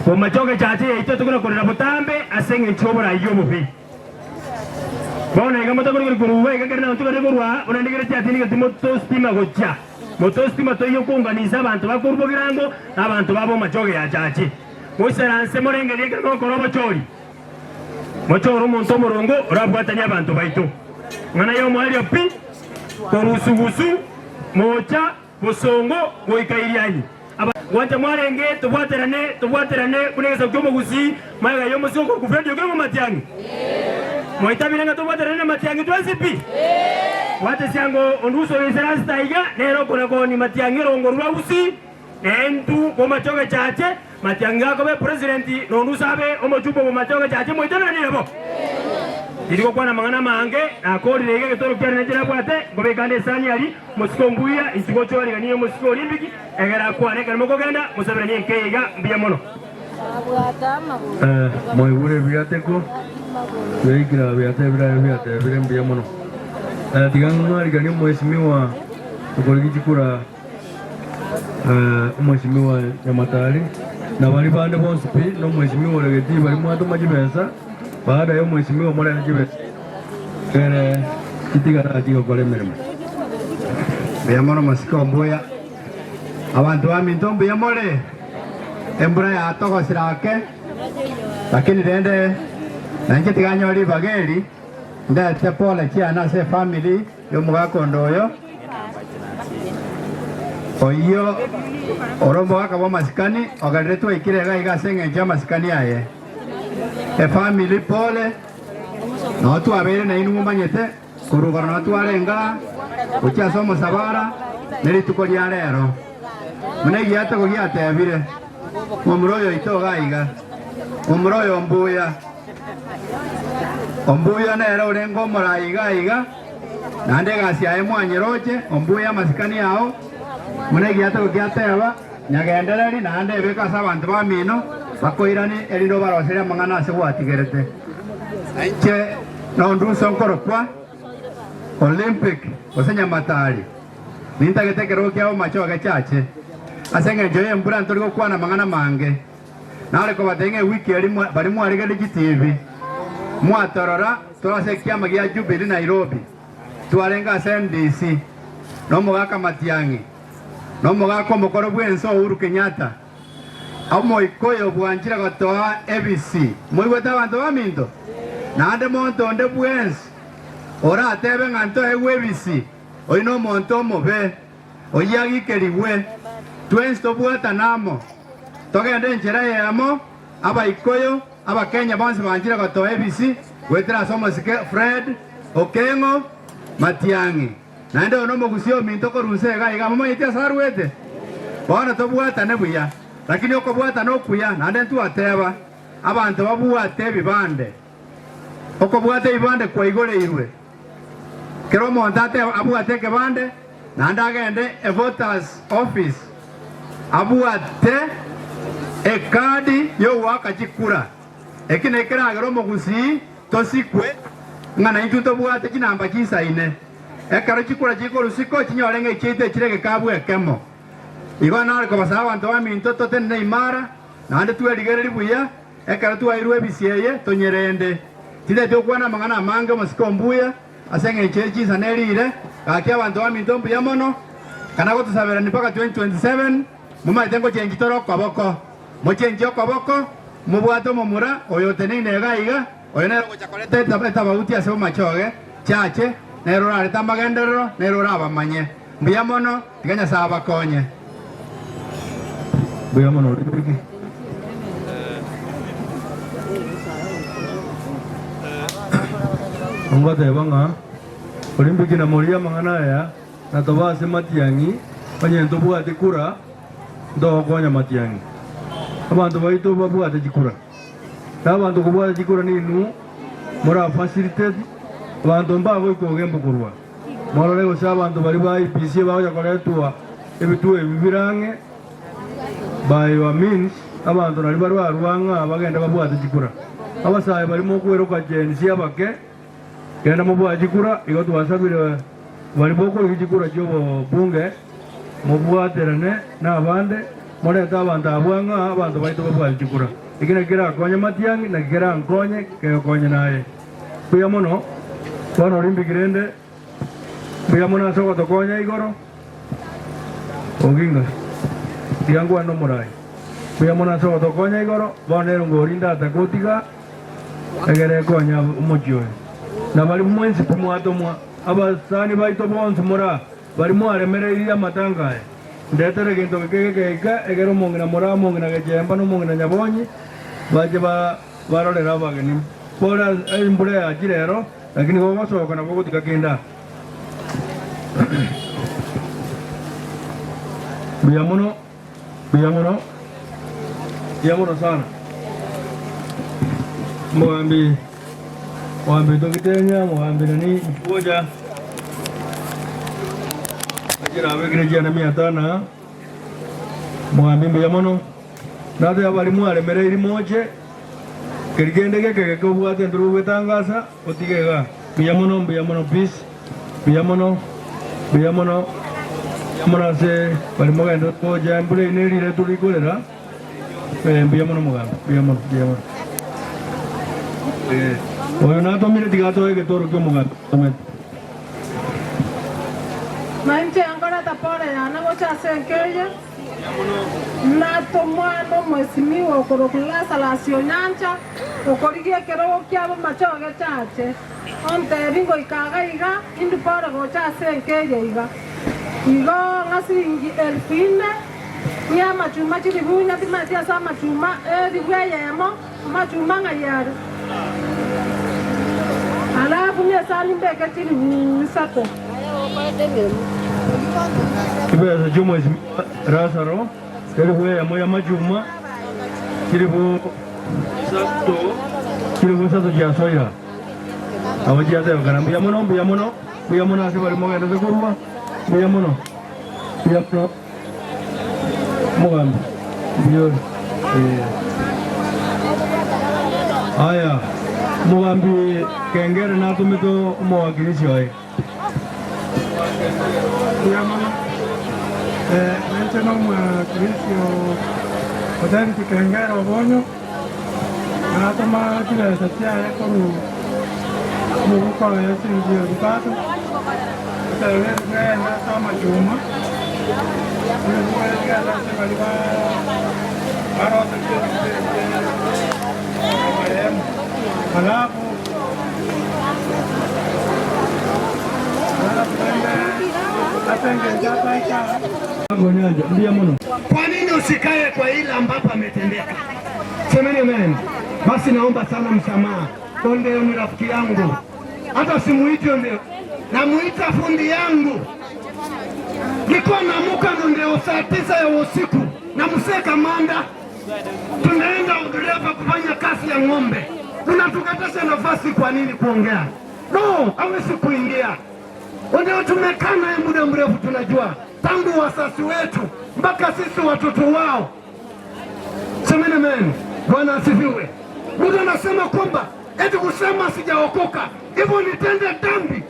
Bomachoge chache yaito tokona korera botambe ase eng'encho y'oborai obobe. Bono iga motakorigori korwa iga ekero nabanto bare korwa buna ndigeretie ati nigo timotostima gochia. Motostima toiyo kounganisa abanto bakorwa bogirango na abanto babo machoge ya chache. Moisaranse morengererie ekero mogokora obochori. Mochore omonto omorongo orabwatanie abanto baito. Ng'ana y'omoerio pi, korwa sugusu, mocha, Bosongo goika Irianyi. Gwancha mwarenge tobwaterane tobwaterane buna egesaku ki'omogusii magega y'omosike okorokwa Fred Okengo Matiang'i. Mwaitabire ng'a tobwaterane na Matiang'i twensi pi? Bwate siango onduso oyoisaranste aiga nere okona koni Matiang'i orongo rwa Gusii nentu bomachoge chache Matiang'i gakoba epresident na onduso abe omochumba bomachoge chache mwaitabire bo? Tindi gokwana amang'ana amange nakorire iga egetoro kiane nenche nabwate nkobeka ande esani aria Mosike ombuya, inche gochwarigania omosike oria embiki, egere akwane ekero mokogenda, mosaberanie enka eye iga, mbuya mono. Mwaigure ebiateko, biaikire biatebire aye biatebire mbuya mono. Tiga ng'ariganie omwesimigwa okorigia chikura omwesimigwa Nyamatari na baria bande bonsi pi na omwesimigwa ore getii baria mwatoma chibesa baada ya omwesimigwa morente chibesa Ere titigara chigokora emeremo. Mbuya mono mosike ombuya. Abanto baminto mbuya more? Embura yatogosire ake, lakini rende nainche tiga nyore ribaga eri ndete pole chiane ase efamiri y'omogaka onde oyo, oyio ore omogaka bw'amasikani ogerire twaikire iga iga ase eng'encho y'amasikani aye. Efamiri pole, nao twabeire nainwe momanyete, korwa igoro nao twarenge aa, gochia ase omosabara, ne rituko ria rero. Buna egiatego giatebire, Momura oyo oito iga aiga, momura oyo mbuya, Ombuya nere orenge omorai iga aiga, naende egasi yaye mwanyeroche, ombuya amasikani ao, buna egiatego giateba, Nyagendereri naende ebeke ase abanto bamino bakoiranie, erinde obaroserie amang'ana ase gwatigerete. Na inche nonduso nkorokwa Olympic gose Nyamatari, nintagete ekerogo kiabo machoge chache. Ase engencho y'embura ntori gokwana amang'ana mange. Nare kobatebia ng'a ewiki eria baria mwarigereria chitibi, mwatorora tore ase ekiama gia Jubilee Nairobi, twarenge ase NDC, na omogaka Matiang'i, na omogaka omokoro bw'ense Uhuru Kenyatta, omoika oyo bwanchire gotoa ebisi. Moigwete abanto baminto? Naende monto onde bwensi oratebe ng'a ntoegwe ebisi, oyio nomonto omobe, oyio agikerigwe. Twensi tobwatane amo, togende enchera eyemo, Abaikoyo, Abakenya bonsi banchire gotoa ebisi goetera ase omosike Fred Okeng'o Matiang'i. Naende oyo nomogusia ominto korwa inse iga iga, momanyeti ase arwete? Bono tobwatane buya, lakini okobwatana okuya, naende ntwateba, abanto babwate ebibande. Okobwata ebibande kwaigoreirwe. Kera omonto atebe abwate ekebande, naende agende evoters office abwate ekadi yogoaka chikura. Eki nekeragere omogusii tosikwe ng'a naintwe ntobwate chinamba chisaine. Ekero chikura chikorusiko chinyore ng'a echiaito echire egekabu ekemo. Igo nare kobasaba abanto baminto totenene imara naende twerigererie buya ekero twairwe ebisi eye tonyerende. Tintageti gokwana amang'ana amange omosike ombuya ase engencho ye chinsa ne riire, gaki abanto baminto mbuya mono, kana gotosaberani mpaka 2027, momanyete ngochenchi tore okoboko. Mochenchie okoboko, mobwate omomura oyo oteneine iga aiga, oyo nere ogocha koreta etabauti ase omachoge chiache, nere orarete amagenderero, nere orabamanye. Mbuya mono, tiga Nyasae abakonye. Mbuya mono Ridiki. Ngoteba ng'a Olimpiki na moria amang'ana aya na toba ase matiang'i onye ntobwati kura ntogokonya matiang'i. Abanto baito babwate chikura. Na abanto kobwata chikura ninwe mora facilitate abanto mbagoika ogembo korwa. Morore gose abanto baria ba IEBC bagocha koretwa ebituo ebi bire ang'e by your means abanto nario barwarwe ang'a bagende babwate chikura. Abasae baria mokweroka Gen Z abake Genda mobwate chikura, igo twasabire baria bokorigia chikura chi'obobunge, mobwaterane nabande, morete abanto abwo ang'e aa, abanto baito babwate chikura. Eki nakio kerakonye matiang'i, naki kerankonye, kegokonye naye. Mbuya mono, bono rimbiki rende, mbuya mono ase ogotokonya igoro, Oginga, tiga nkwane nomorai. Mbuya mono ase ogotokonya igoro, bono nere ngorinde atagotiga. Egere ekonye omochie oyo. Na baria mwensi timwatomwa, abasani baito bonsi more aa, baria mwaremereirie amatanga aya, ndetere egento geke gekeika, egere omong'ina more omong'ina gechemba na omong'ina nyabonyi bache barorere abageni. Bore embura yachire ero, lakini gogosoka nabo ogotiga kende aa. Mbuya mono. Mbuya mono, mbuya mono sana. Omogambi, omogambi togitenya, omogambi nani gocha. Achira abekire chiana mia tano aa. Omogambi mbuya mono. Nateba baria mwaremereiri moche, keri kende geke geke obwate ntoro gogwetangasa, otige igaa. Mbuya mono, mbuya mono peace. Mbuya mono, mbuya mono, mbuya mono ase bari mogende gocha embura eye nerire turi korera. Eh, mbuya mono mogambi, mbuya mono, mbuya mono. Eh, oyo natomire tiga atoe egetoro kia omogambi atomete. Nainche nkoreta pore yane gocha ase enka eye, natomwa nomwesimigwa okorokwa Lazarus Onyancha, okorigia ekerogo kiabo machoge chache. Ontebi ngoika iga iga, indwe pore gocha ase enka eye iga. Igo ng'a siringi elfu ine ng'e amachuma chilifu inye timanyeti ase amachuma elifu eyemo, amachuma ng'ai are? Alafu nyesani mbeke chilifu isato. Chibesa chi'omwesimigwa Lazaro, chilifu eyemo y'amachuma, chilifu isato, chilifu isato chiasoira. Nabo chiatebekana, Mbuya mono, mbuya mono, mbuya mono ase baria mogenderete korua, mbuya mono, mbuya mono. Omogambi, mbuya ore? Ee. Aya, omogambi Kengere natomete omowakilishi oye. Mbuya mono. Eh, nainche nomwakilishi o David Kengere Obonyo, natoma chibesa chiaye korwa omobuko oye chiringi elfu tatu, otebe genda ase amachuma, genda ase baria barosetie ebinto ebi marehemu. Alafu Kwa nini usikae kwa ile ambapo ametendeka? Semeni amen. Basi naomba sana msamaha. Ondeo ni rafiki yangu, hata simuiti Ondeo, namuita fundi yangu. Nilikuwa naamuka Ondeo saa 9 ya usiku na msee kamanda, tunaenda udereva kufanya kazi ya ng'ombe, unatukatasha nafasi kwa nini kuongea? No, hawezi kuingia. Ndio tumekaa naye muda mrefu, tunajua tangu wasasi wetu mpaka sisi watoto wao. Semeni amen. Bwana asifiwe. Mtu anasema kwamba eti kusema sijaokoka hivyo nitende dhambi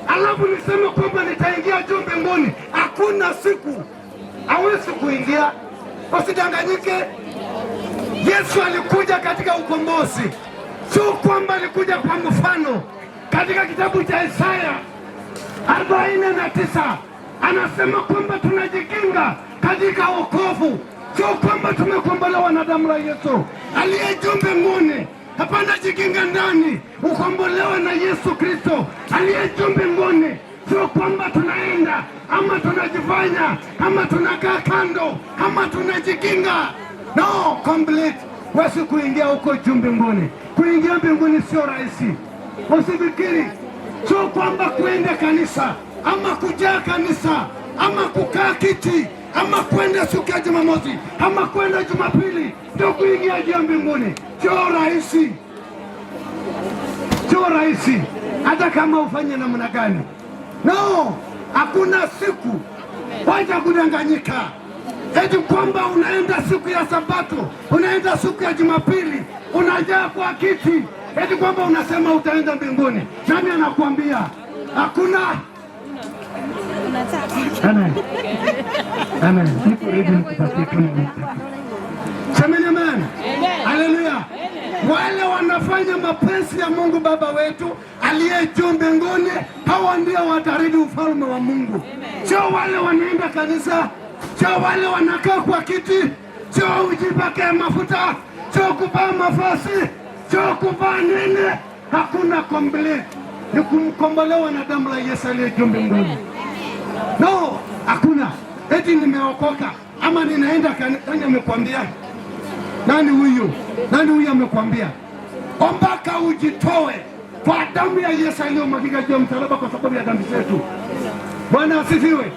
alafu niseme kwamba nitaingia juu mbinguni. Hakuna siku hawezi kuingia. Usidanganyike. Yesu alikuja katika ukombozi, sio kwamba alikuja kwa mfano. Katika kitabu cha Isaya 49 anasema kwamba tunajikinga katika wokovu, sio kwamba tumekombolewa na damu la Yesu aliye juu mbinguni. Hapana, jikinga ndani, ukombolewe na Yesu Kristo aliye juu mbinguni. Sio kwamba tunaenda ama tunajifanya ama tunakaa kando ama tunajikinga. No, complete. Wesi kuingia huko juu mbinguni. Kuingia mbinguni sio rahisi. Usifikiri sio kwamba kuenda kanisa ama kujaa kanisa ama kukaa kiti ama kwenda siku ya Jumamosi ama kwenda Jumapili ndio kuingia juu mbinguni. Sio rahisi, sio rahisi, hata kama ufanye namna gani. No, hakuna siku wacha kudanganyika eti kwamba unaenda siku ya Sabato, unaenda siku ya Jumapili, unajaa kwa kiti, eti kwamba unasema utaenda mbinguni. Nani anakuambia? Hakuna. Amen. Amen. Niko ready nikupatie kama unataka. Semeni amen. Haleluya. Wale wanafanya mapenzi ya Mungu Baba wetu aliye juu mbinguni, hawa ndio watarithi ufalme wa Mungu. Sio wale wanaenda kanisa, sio wale wanakaa kwa kiti, sio ujipake mafuta, sio kuvaa mavazi, sio kuvaa nini. Hakuna komble, ni kumkombolewa na damu la Yesu aliye juu mbinguni. No, hakuna eti nimeokoka ama ninaenda kanisa. Nani amekwambia? Nani huyu? Nani huyu amekwambia? Ombaka ujitoe kwa damu ya Yesu aliyomwagika juu ya msalaba kwa sababu ya dhambi zetu. Bwana asifiwe.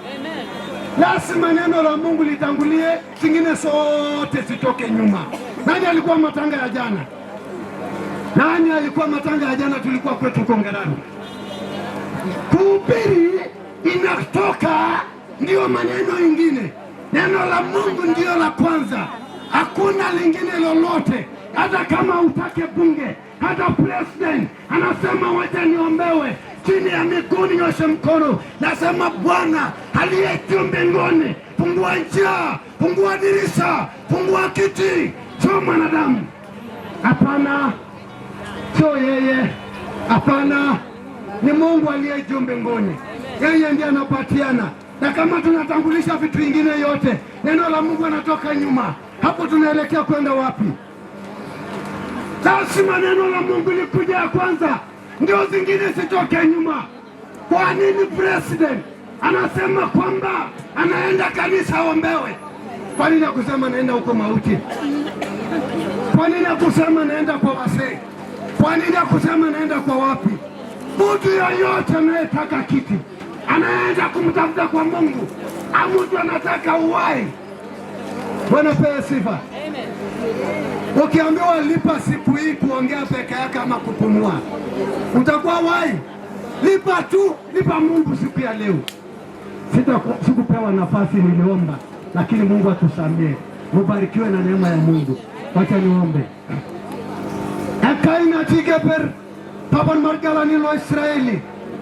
Lazima neno la Mungu litangulie, zingine zote zitoke nyuma. Nani alikuwa matanga ya jana? Nani alikuwa matanga ya jana? Tulikuwa kwetu Kongerani. Kuhubiri inatoka ndiyo maneno ingine. Neno la Mungu ndiyo la kwanza, hakuna lingine lolote. Hata kama utake bunge, hata president anasema wacha niombewe chini ya miguu ninyoshe mkono, nasema Bwana aliye juu mbinguni, fungua njia, fungua dirisha, fungua kiti. Sio mwanadamu, hapana, sio yeye, hapana, ni Mungu aliye juu mbinguni. Yeye ndiye anapatiana, na kama tunatangulisha vitu vingine yote, neno la Mungu anatoka nyuma. Hapo tunaelekea kwenda wapi? Lazima neno la Mungu likuja ya kwanza, ndio zingine zitoke nyuma. Kwa nini president anasema kwamba anaenda kanisa aombewe? Kwa nini akusema naenda huko mauti? Kwa nini akusema naenda kwa wasee? Kwa nini akusema naenda kwa wapi? Mtu yoyote anayetaka kiti anaenda kumtafuta kwa Mungu, mtu anataka uhai. Bwana pewe sifa. Ukiambiwa lipa siku hii kuongea peke yake ama kupumua, utakuwa wai? Lipa tu, lipa Mungu siku ya leo. Sikupewa nafasi, niliomba, lakini Mungu atusamie. Mubarikiwe na neema ya Mungu. Wacha niombe. Enkai natii Keper Papan Margalani lo Israeli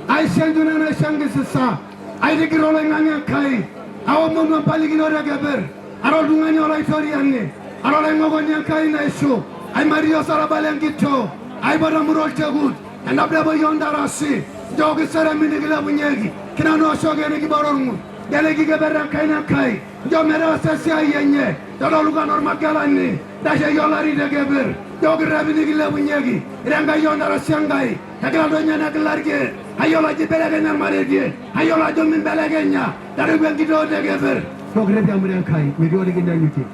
aishenjuna naishangisisa aitigiro oloing'ang'e Enkai aomonu empalikino te Keper ara oltung'ani olaitoriani ara oloing'okoni Enkai naishu aimarie osalaba lenkitoo aipatamuro olchekut enabdepoi ontarasi nchooki seremi nikilepunyeki kinanooshoki enikiboro orng'ut ndeleki Keper Enkai nenkai nchoo metaasa esiai enye todolu ormagelani ntasheyie olari te Keper nchooki repi nikilepunyeki ira Enkai ontarasi Enkai egira ildoinyio negila irkeek ayiolo ajo ibelekenya irmaretie ayiolo ajo mimbelekenya tareku enkitoo te Keper nchooki repi amu ira Enkai metii olikinyanyukie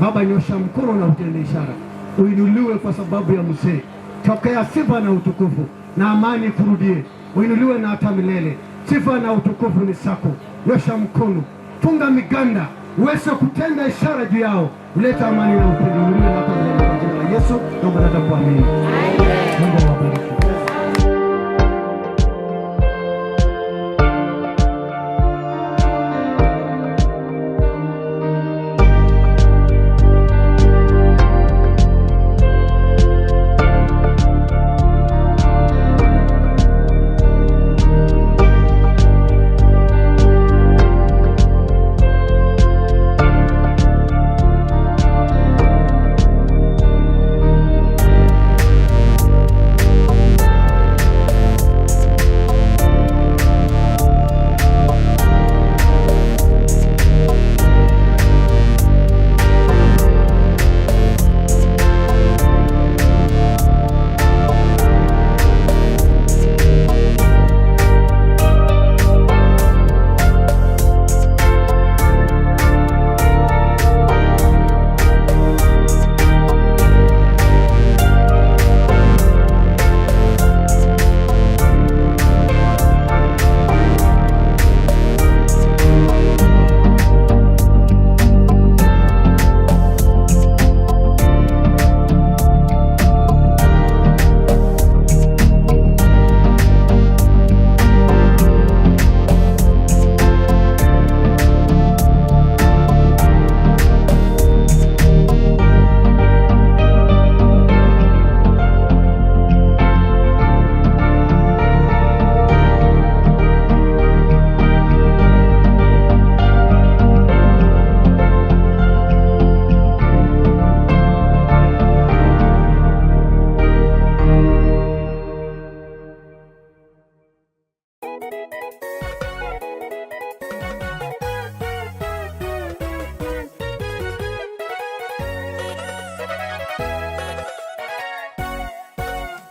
Baba nyosha mkono na utende ishara uinuliwe kwa sababu ya mzee pokea sifa na utukufu na amani kurudie uinuliwe na hata milele sifa na utukufu ni zako nyosha mkono funga miganda uweze kutenda ishara juu yao uleta amani na upendo uinuliwe na hata milele kwa jina la Yesu naomba na kuamini Mungu awabariki.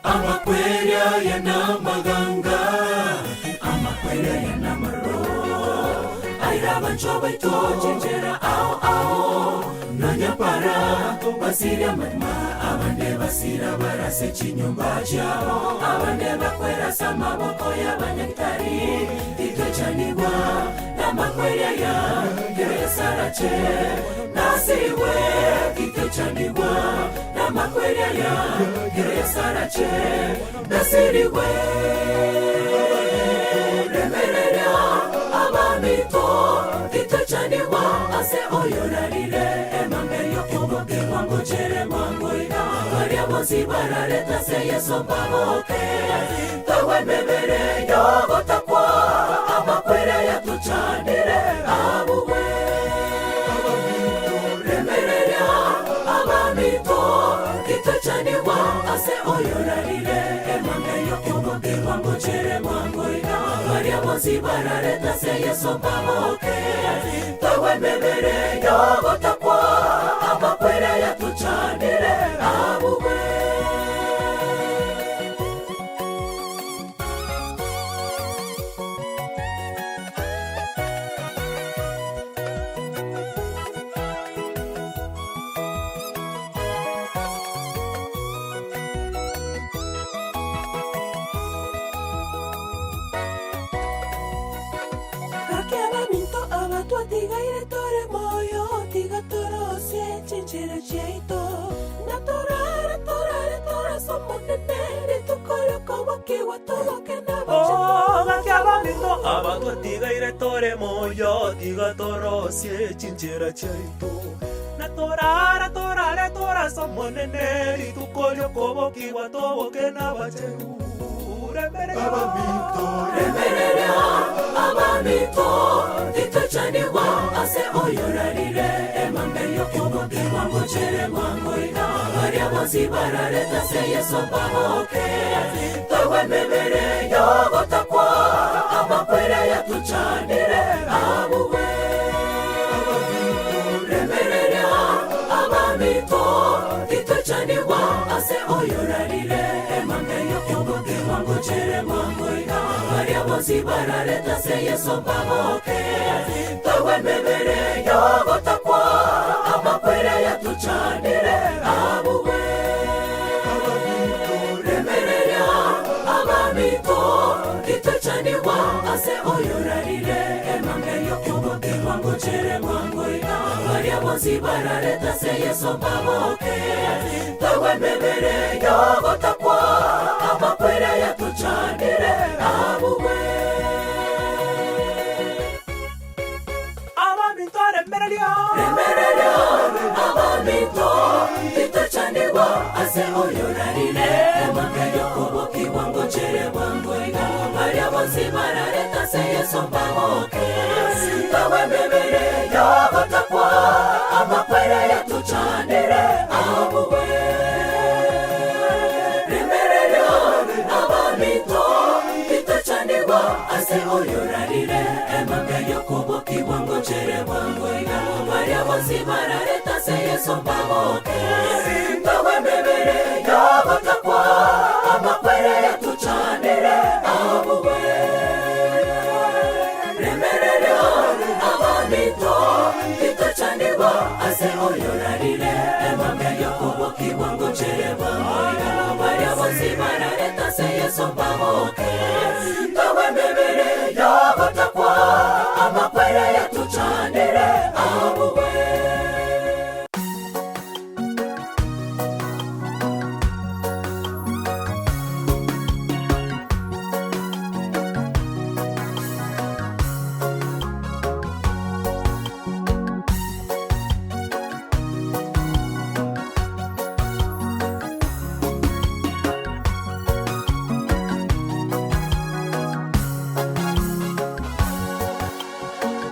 Amakwerya yanamaganga amakwerya yanamaro airabancho baitochenjera ao ao nanyapara basirya madima abande basira barase chinyumba chabo abande bakwerasa maboko y'abanyagitari titwechanigwa namakwerya ya keresarache nasiriwe titwechanigwa namakwerya ya keresarache nasiriwe remerera abamito titwechanigwa ase oyorarire emambe yokoboke mwangochere mwangoiga baria bonsi barareta se yeso mbaboke tawemebere yogotakwa amakwere yatuchanire abugwe remerera abamito titwechanigwa ase oyorarire emambe yokoboke mwangochere mwangoiga baria bonsi barareta se yeso mbaboke tawemebere yogotakwa amakwere yatuchanire abugwe twatigaire tore moyo, tiga torosie chinchera chiaito. Na torare, torare, torase Omonene, rituko ri'okobokigwa toboke Oh, gaki abaminto aba twatigaire tore moyo, tiga torosie chinchera chiaito. Na torara, torare, torase Omonene, rituko ri'okobokigwa toboke nabachenu. Remereria Remereria abaminto, titochanigwa ase oyorarire emambe y'okobokigwa ngochere bwango iga. Baria bonsi bararete ase Yeso mbaboke, toigwe emebere y'ogotakwa, amakweri ayatochanire abugwe. Remereria abaminto, titochanigwa ase oyorarire emambe y'okobokigwa ngochere bwango iga. Baria bonsi bararete ase Yeso mbaboke, toigwe emebere y'ogotakwa, amakweri ayatochanire abugwe. Remereria abaminto, titochanigwa ase oyorarire emambe y'okobokigwa ngochere bwango iga. Baria bonsi bararete ase Yeso mbaboke, toigwe emebere y'ogotakwa, amakweri ayatochanire abugwe. Abaminto remereria. Remereria abaminto, titochanigwa ase oyorarire emambe y'okobokigwa ngochere bwango iga. Baria bonsi bararete ase Yeso mbaboke, toigwe emebere y'ogotakwa, amakweri ayatochanire abugwe. Remereria abaminto, titochanigwa ase oyorarire emambe y'okobokigwa ngochere bwango iga. Baria bonsi bararete ase Yeso mbaboke, toigwe emebere y'ogotakwa, amakweri ayatochanire abugwe. Remereria abaminto, titochanigwa ase oyorarire emambe y'okobokigwa ngochere bwango iga. Baria bonsi bararete ase Yeso mbaboke, toigwe emebere y'ogotakwa, amakweri ayatochanire abugwe.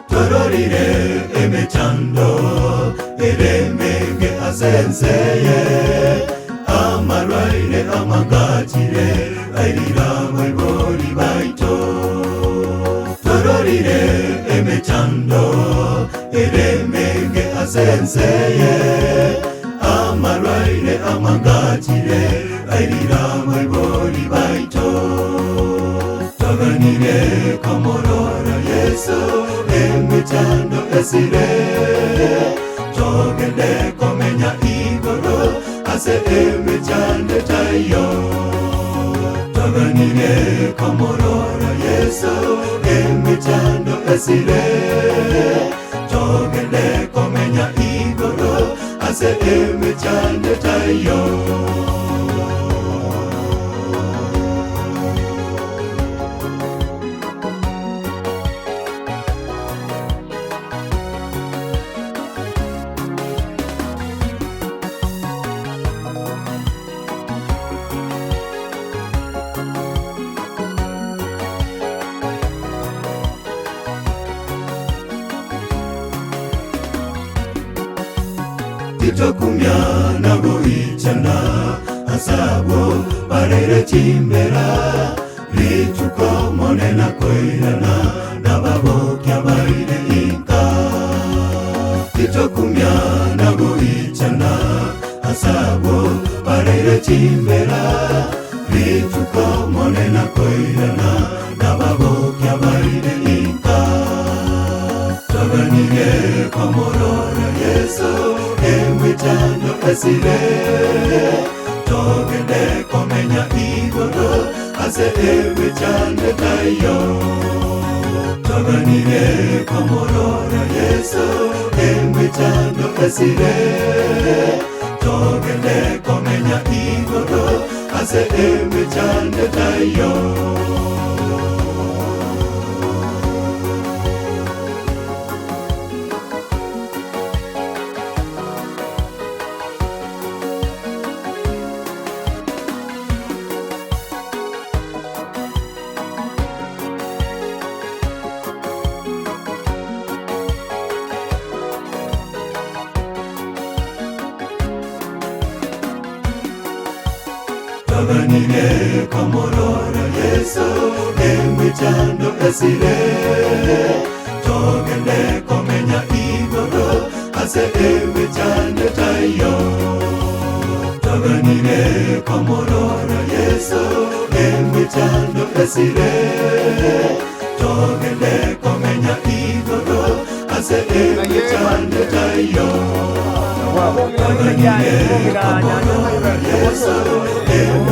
Tororire emechando eremenge asenseye amarwaire amangachire airira baibori baito. Tororire emechando eremenge asenseye amarwaire amangachire airira baibori baito. Taganire komorora Yesu emechando esire, togende komenya igoro ase emechando tayo. Taganire komorora Yesu emechando esire, togende komenya igoro ase emechando tayo. Titokumya nagoichana asabo barere chimbera rituko monena koirana nababokia baire inka. Titokumya nagoichana asabo barere chimbera rituko monena koirana nababokia baire inka. Taganire komorora Yesu emechando esire, togende komenya igoro ase emechando tayo. Taganire komorora Yesu esire Togende komenya igoro ase emechando tayo Taganire komorora Yesu emechando esire Togende komenya igoro ase emechando tayo Taganire komorora Yesu emechando esire Togende komenya igoro ase emechando tayo Taganire komorora Yesu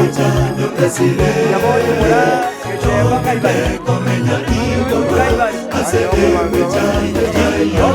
emechando esire Togende komenya igoro ase emechando tayo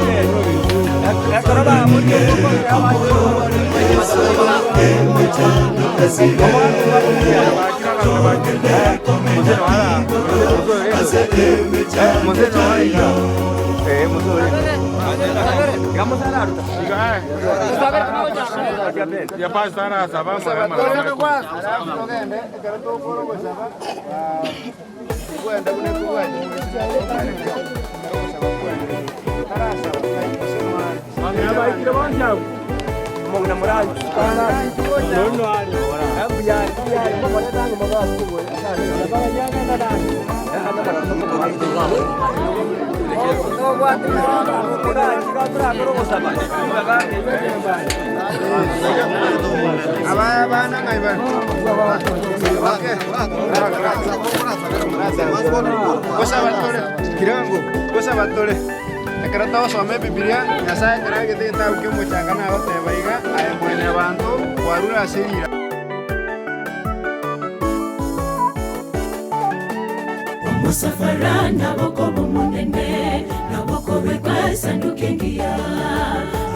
Kirango, gosabatore ekero togosoma ebibiria nyasaye ekero agete getabu kia omochanga nagoteba iga aye mwene banto kwarure ase rira Omusafara naboko bumunene naboko bekwesa ndukengia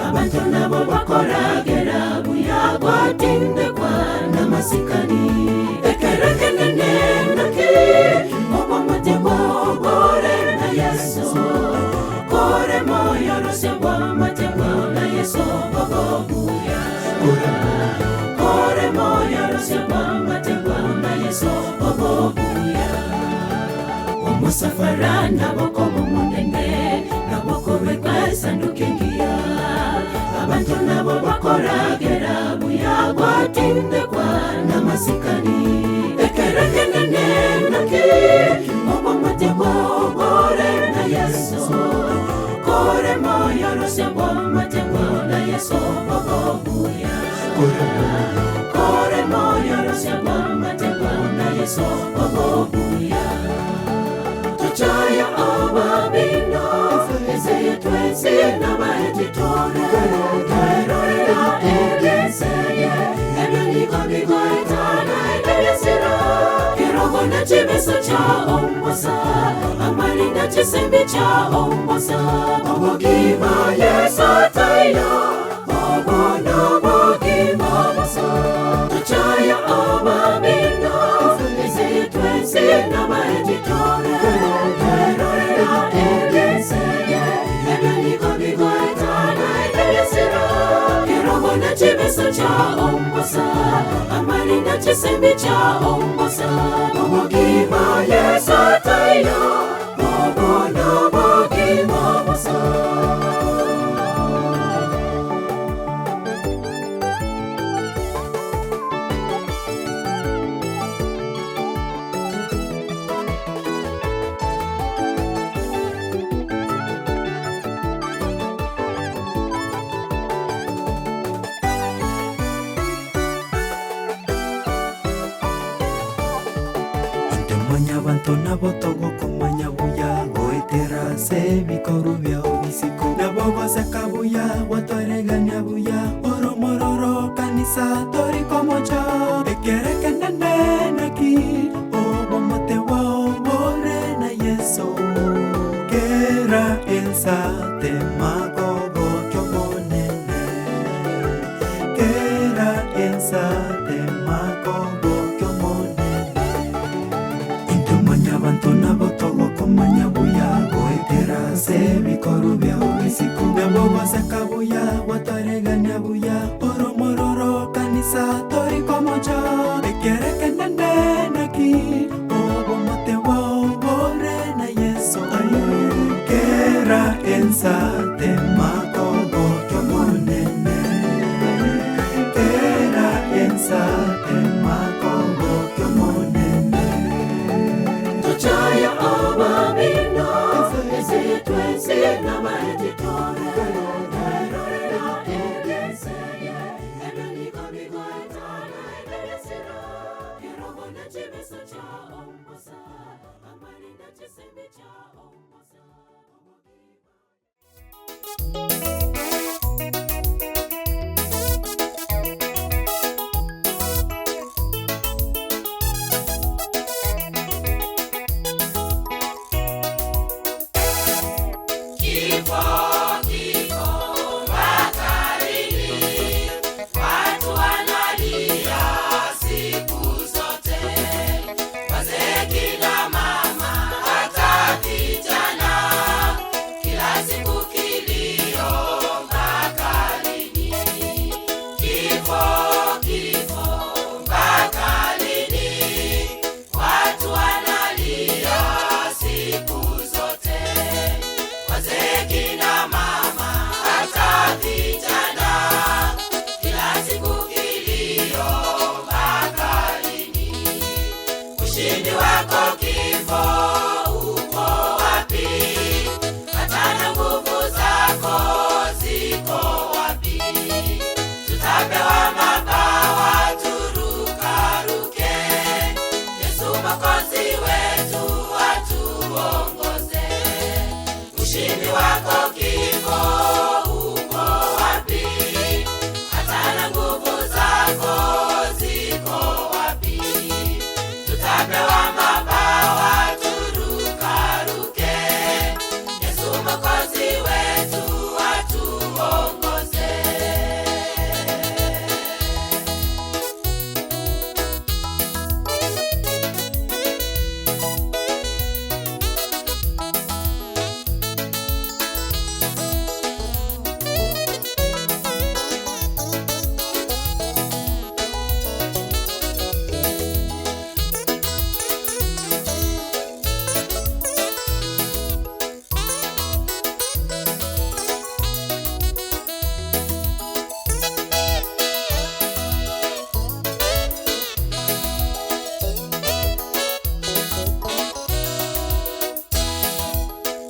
abantu nabo bakoragera buya gwatindekwa n'amasikani ekerekenene naki obwomutima obore na Yesu kore moyo rose bw'amategwa na Yesu obobuya kore moyo rose bw'amategwa na Yesu obobuya omusafara naboko bumunene naboko bekwesa ndukengia abantu nabo bakoragera buya gwatindekwa n'amasikani ekerekenene naki obwomutima obore na Yesu kore moyo rose bw'amategwa na Yesu obobuya kore moyo rose bw'amategwa na Yesu obobuya tuchaya ababino ezeye twese n'abahetitore twerorera ebyeseye ebyo bigoetana ebyesiro kirogo na chibeso cha ombosa amarinda chisembe cha ombosa obogima Yesu tayo obono bogima bosa tuchaya ababino ezeye twese n'abahetitore twerorera ebyeseye ebyo bigoetana ebyesiro kirogo na chibeso cha ombosa amarinda chisembe cha ombosa obogima Yesu tayo obono bogima bosa. Antemanya bantu nabo togokumanya buya goetera se bikoru byao bisiko nabo goseka buya gwatwaregania buya oromororo kanisa torikomocha ekerekenenenaki obomote wao bore na Yesu kera ensa temagogo kyomonene. Ase bikoru bya obisiku Nabogoseka buya gwataregania buya Oromororo kanisa tori komocha Ekerekenene naki Obomote wao bore na Yesu aye Kera ensa temakogo kyomonene Kera ensa temakogo kyomonene Tuchaya ababino Ese twensi na maetitore Erorera egeseye Emeniko bigoetana Eberesiro Kirogo na chibeso cha ombosa Amarinda chisemi cha ombosa Kifo, kifo, mpaka lini? Watu wanalia siku zote, wazee, kina mama, hata vijana, kila siku kilio, mpaka lini? Kifo, kifo, mpaka lini? Watu wanalia siku zote wazee kina mama hata vijana, kila siku kilio mpaka lini? Ushindi wako kifo uko wapi? Hata na nguvu zako ziko wapi? Tutapewa mabawa turukaruke, Yesu Mwokozi wetu atuongoze. Ushindi wako kifo uko wapi? Hata na nguvu zako ziko wapi? Tutapewa mabawa turukaruke, Yesu Mwokozi wetu atuongoze.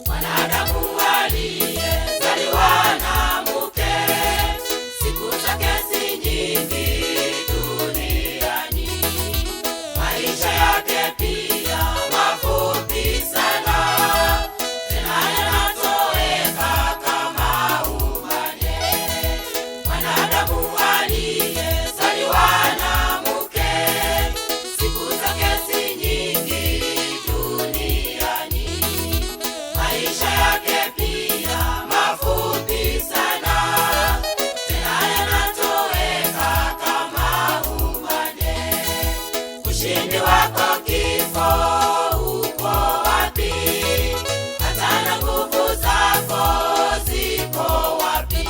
Mwanadamu aliyezaliwa na mke, siku zake si nyingi duniani, maisha yake pia mafupi sana, tena yanatoweka kama umande. Mwanadamu aliyezaliwa na mke, siku zake si nyingi duniani maisha yake pia mafupi sana, tena yanatoweka kama umande. Ushindi wako kifo uko wapi? Hata na nguvu zako ziko wapi?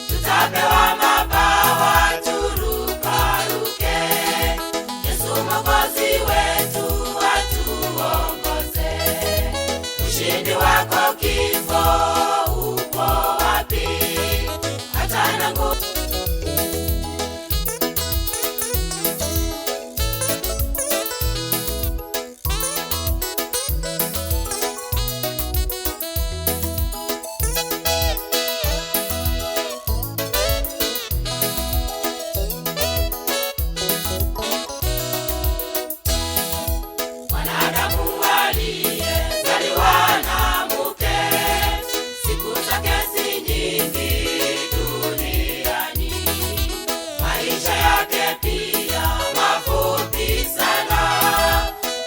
Tutapewa mabawa turukaruke, Yesu Mwokozi wetu atuongoze. Ushindi wako kifo uko wapi? Hata na nguvu Mwanadamu aliyezaliwa na mke, siku zake si nyingi duniani, maisha yake pia mafupi sana,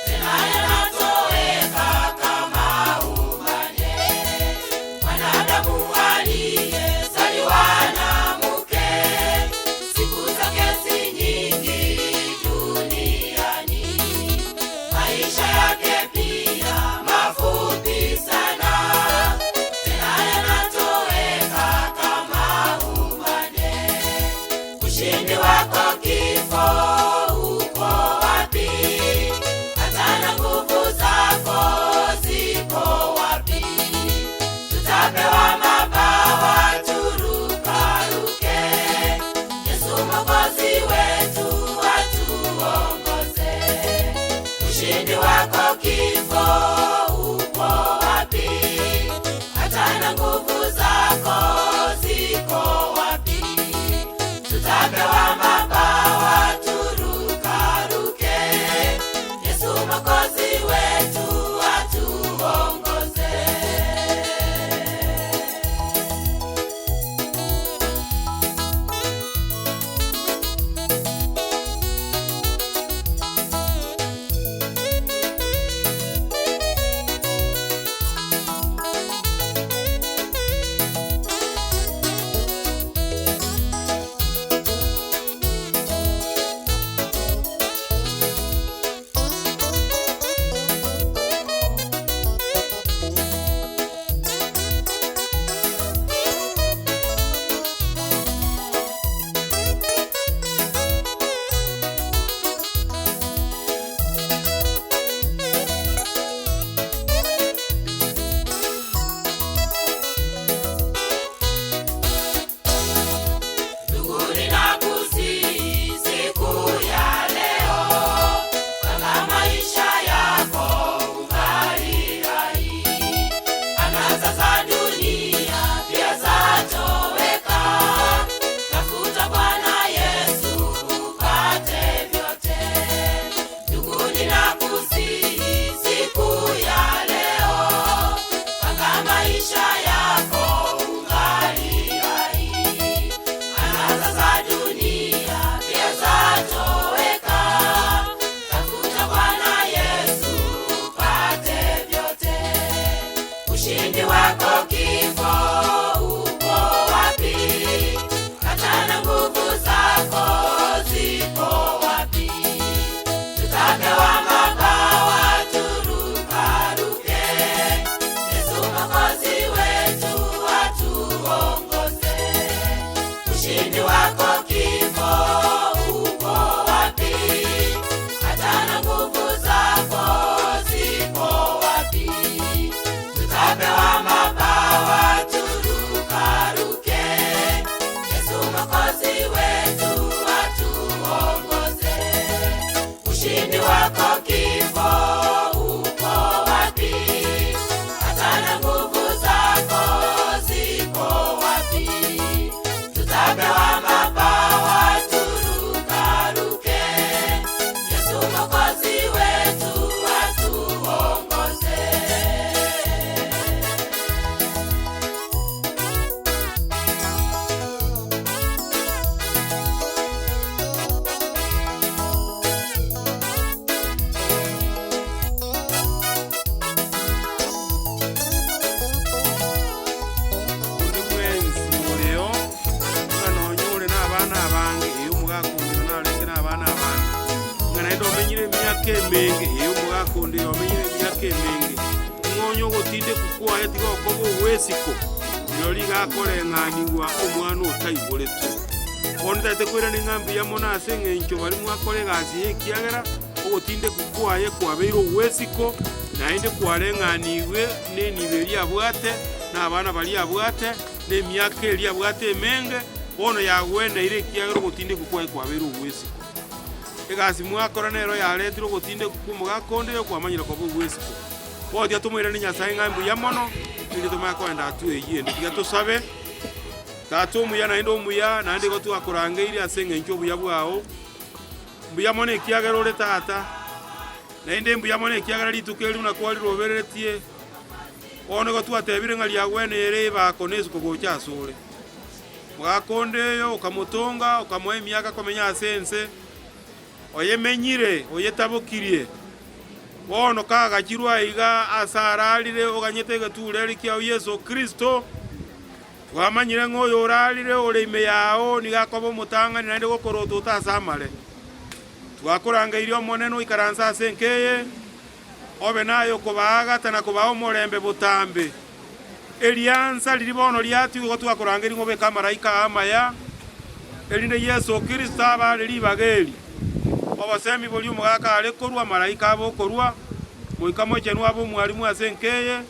tena yanatoweka kama umande. Mwanadamu aliyezaliwa na mke, siku zake si nyingi duniani maisha yake pia mafupi sana, emiaka emenge, ee, omogaka onde oyomenyire emiaka emenge, ng'a onye ogotindekwa kwaye tiga okoba ogw'esiko, rirorio iga akoreng'anigwa omwana otaiboretwe. Bono ntagete koirania ng'a mbuya mono ase engencho baria mwakora egasi eye ekiagera ogotindekwa kwaye kwabeire ogw'esiko, naende kwareng'anigwe nenibo eria abwate, na abana baria abwate, na emiaka eria abwate emenge, bono yagweneire ekiagera ogotindekwa kwaye kwabeire ogw'esiko. Egasi mwakora nero yaretire ogotindekwa kw'omogaka onde okwamanyire koba ogw'esiko. Bono tiga tomoiranie Nyasae ng'a mbuya mono, erinde tomanye kogenda hatua eyio ende. Tiga tosabe. Tata omuya naende omuya, naende igo twakorangeirie ase engencho y'obuya bwao. Mbuya mono ekiagera ore tata, naende mbuya mono ekiagera rituko eri buna kwarirobereretie, bono igo twatebire ng'a riagweneire ebako na esiko gocha asore. Omogaka onde oyo okamotonga, okamoa emiaka komenya ase ense, oyemenyire, oyetabokirie. Bono kagachirwe aiga ase ararire, oganyete egetureri kiao Yeso Kristo, Twamanyire ng'a oyo orarire ore ime yao nigo akoba omotang'ani naende gokorotota ase amare. Twakorangeirie Omonene oikaranse ase enka eye, obe naye okobaagata na kobaa omorembe botambe. Eriansa riria bono riatigwa igo twakorangeirie ng'a obeke amaraika aa amaya, erinde Yeso Kristo abaare ribaga eri. Obosemi boria omogaka are korwa, amaraika abe okorwa, Moika Mochenu abe omwarimu ase enka eye,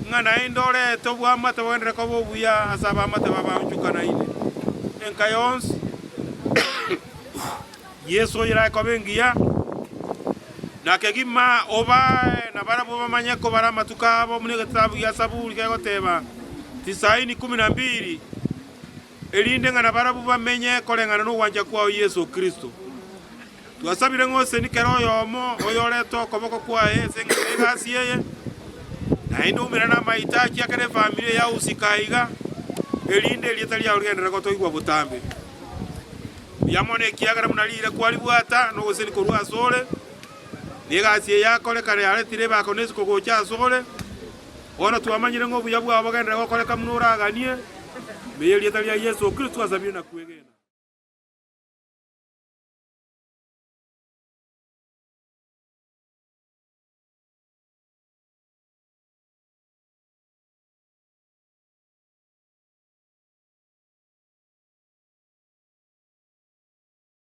ng'a naende orete oboamate bogenderere koba obuya ase abaamate babaonchokanaine. Enka yonsi Yeso oyerae koba engiya, na kegima obae na barabwo bamanye kobara amatuko abo buna egetabu gia Saburi gegoteba, tisaini kumi na mbili, erinde ng'a nabarabwo bamenye koreng'ana nogwancha kwao Yeso Kristo. Twasabire ng'a oseni kera oyomo oyorete okoboko kwaye ase engencho y'egasi eye, naende oumerane amaitachi a kera efamiri eye agosika aiga, erinde erieta riao rigenderere gotoigwa botambe. Mbuya mono ekiagera buna riire kwaribwata na ogoseni korwa asore, na egasi eye yakorekana yaretire ebako na esiko gocha asore. Bono twamanyire ng'a obuya bwao bogenderere gokoreka buna oraganie, ime y'erieta ria Yeso Kristo twasabire na kwegena.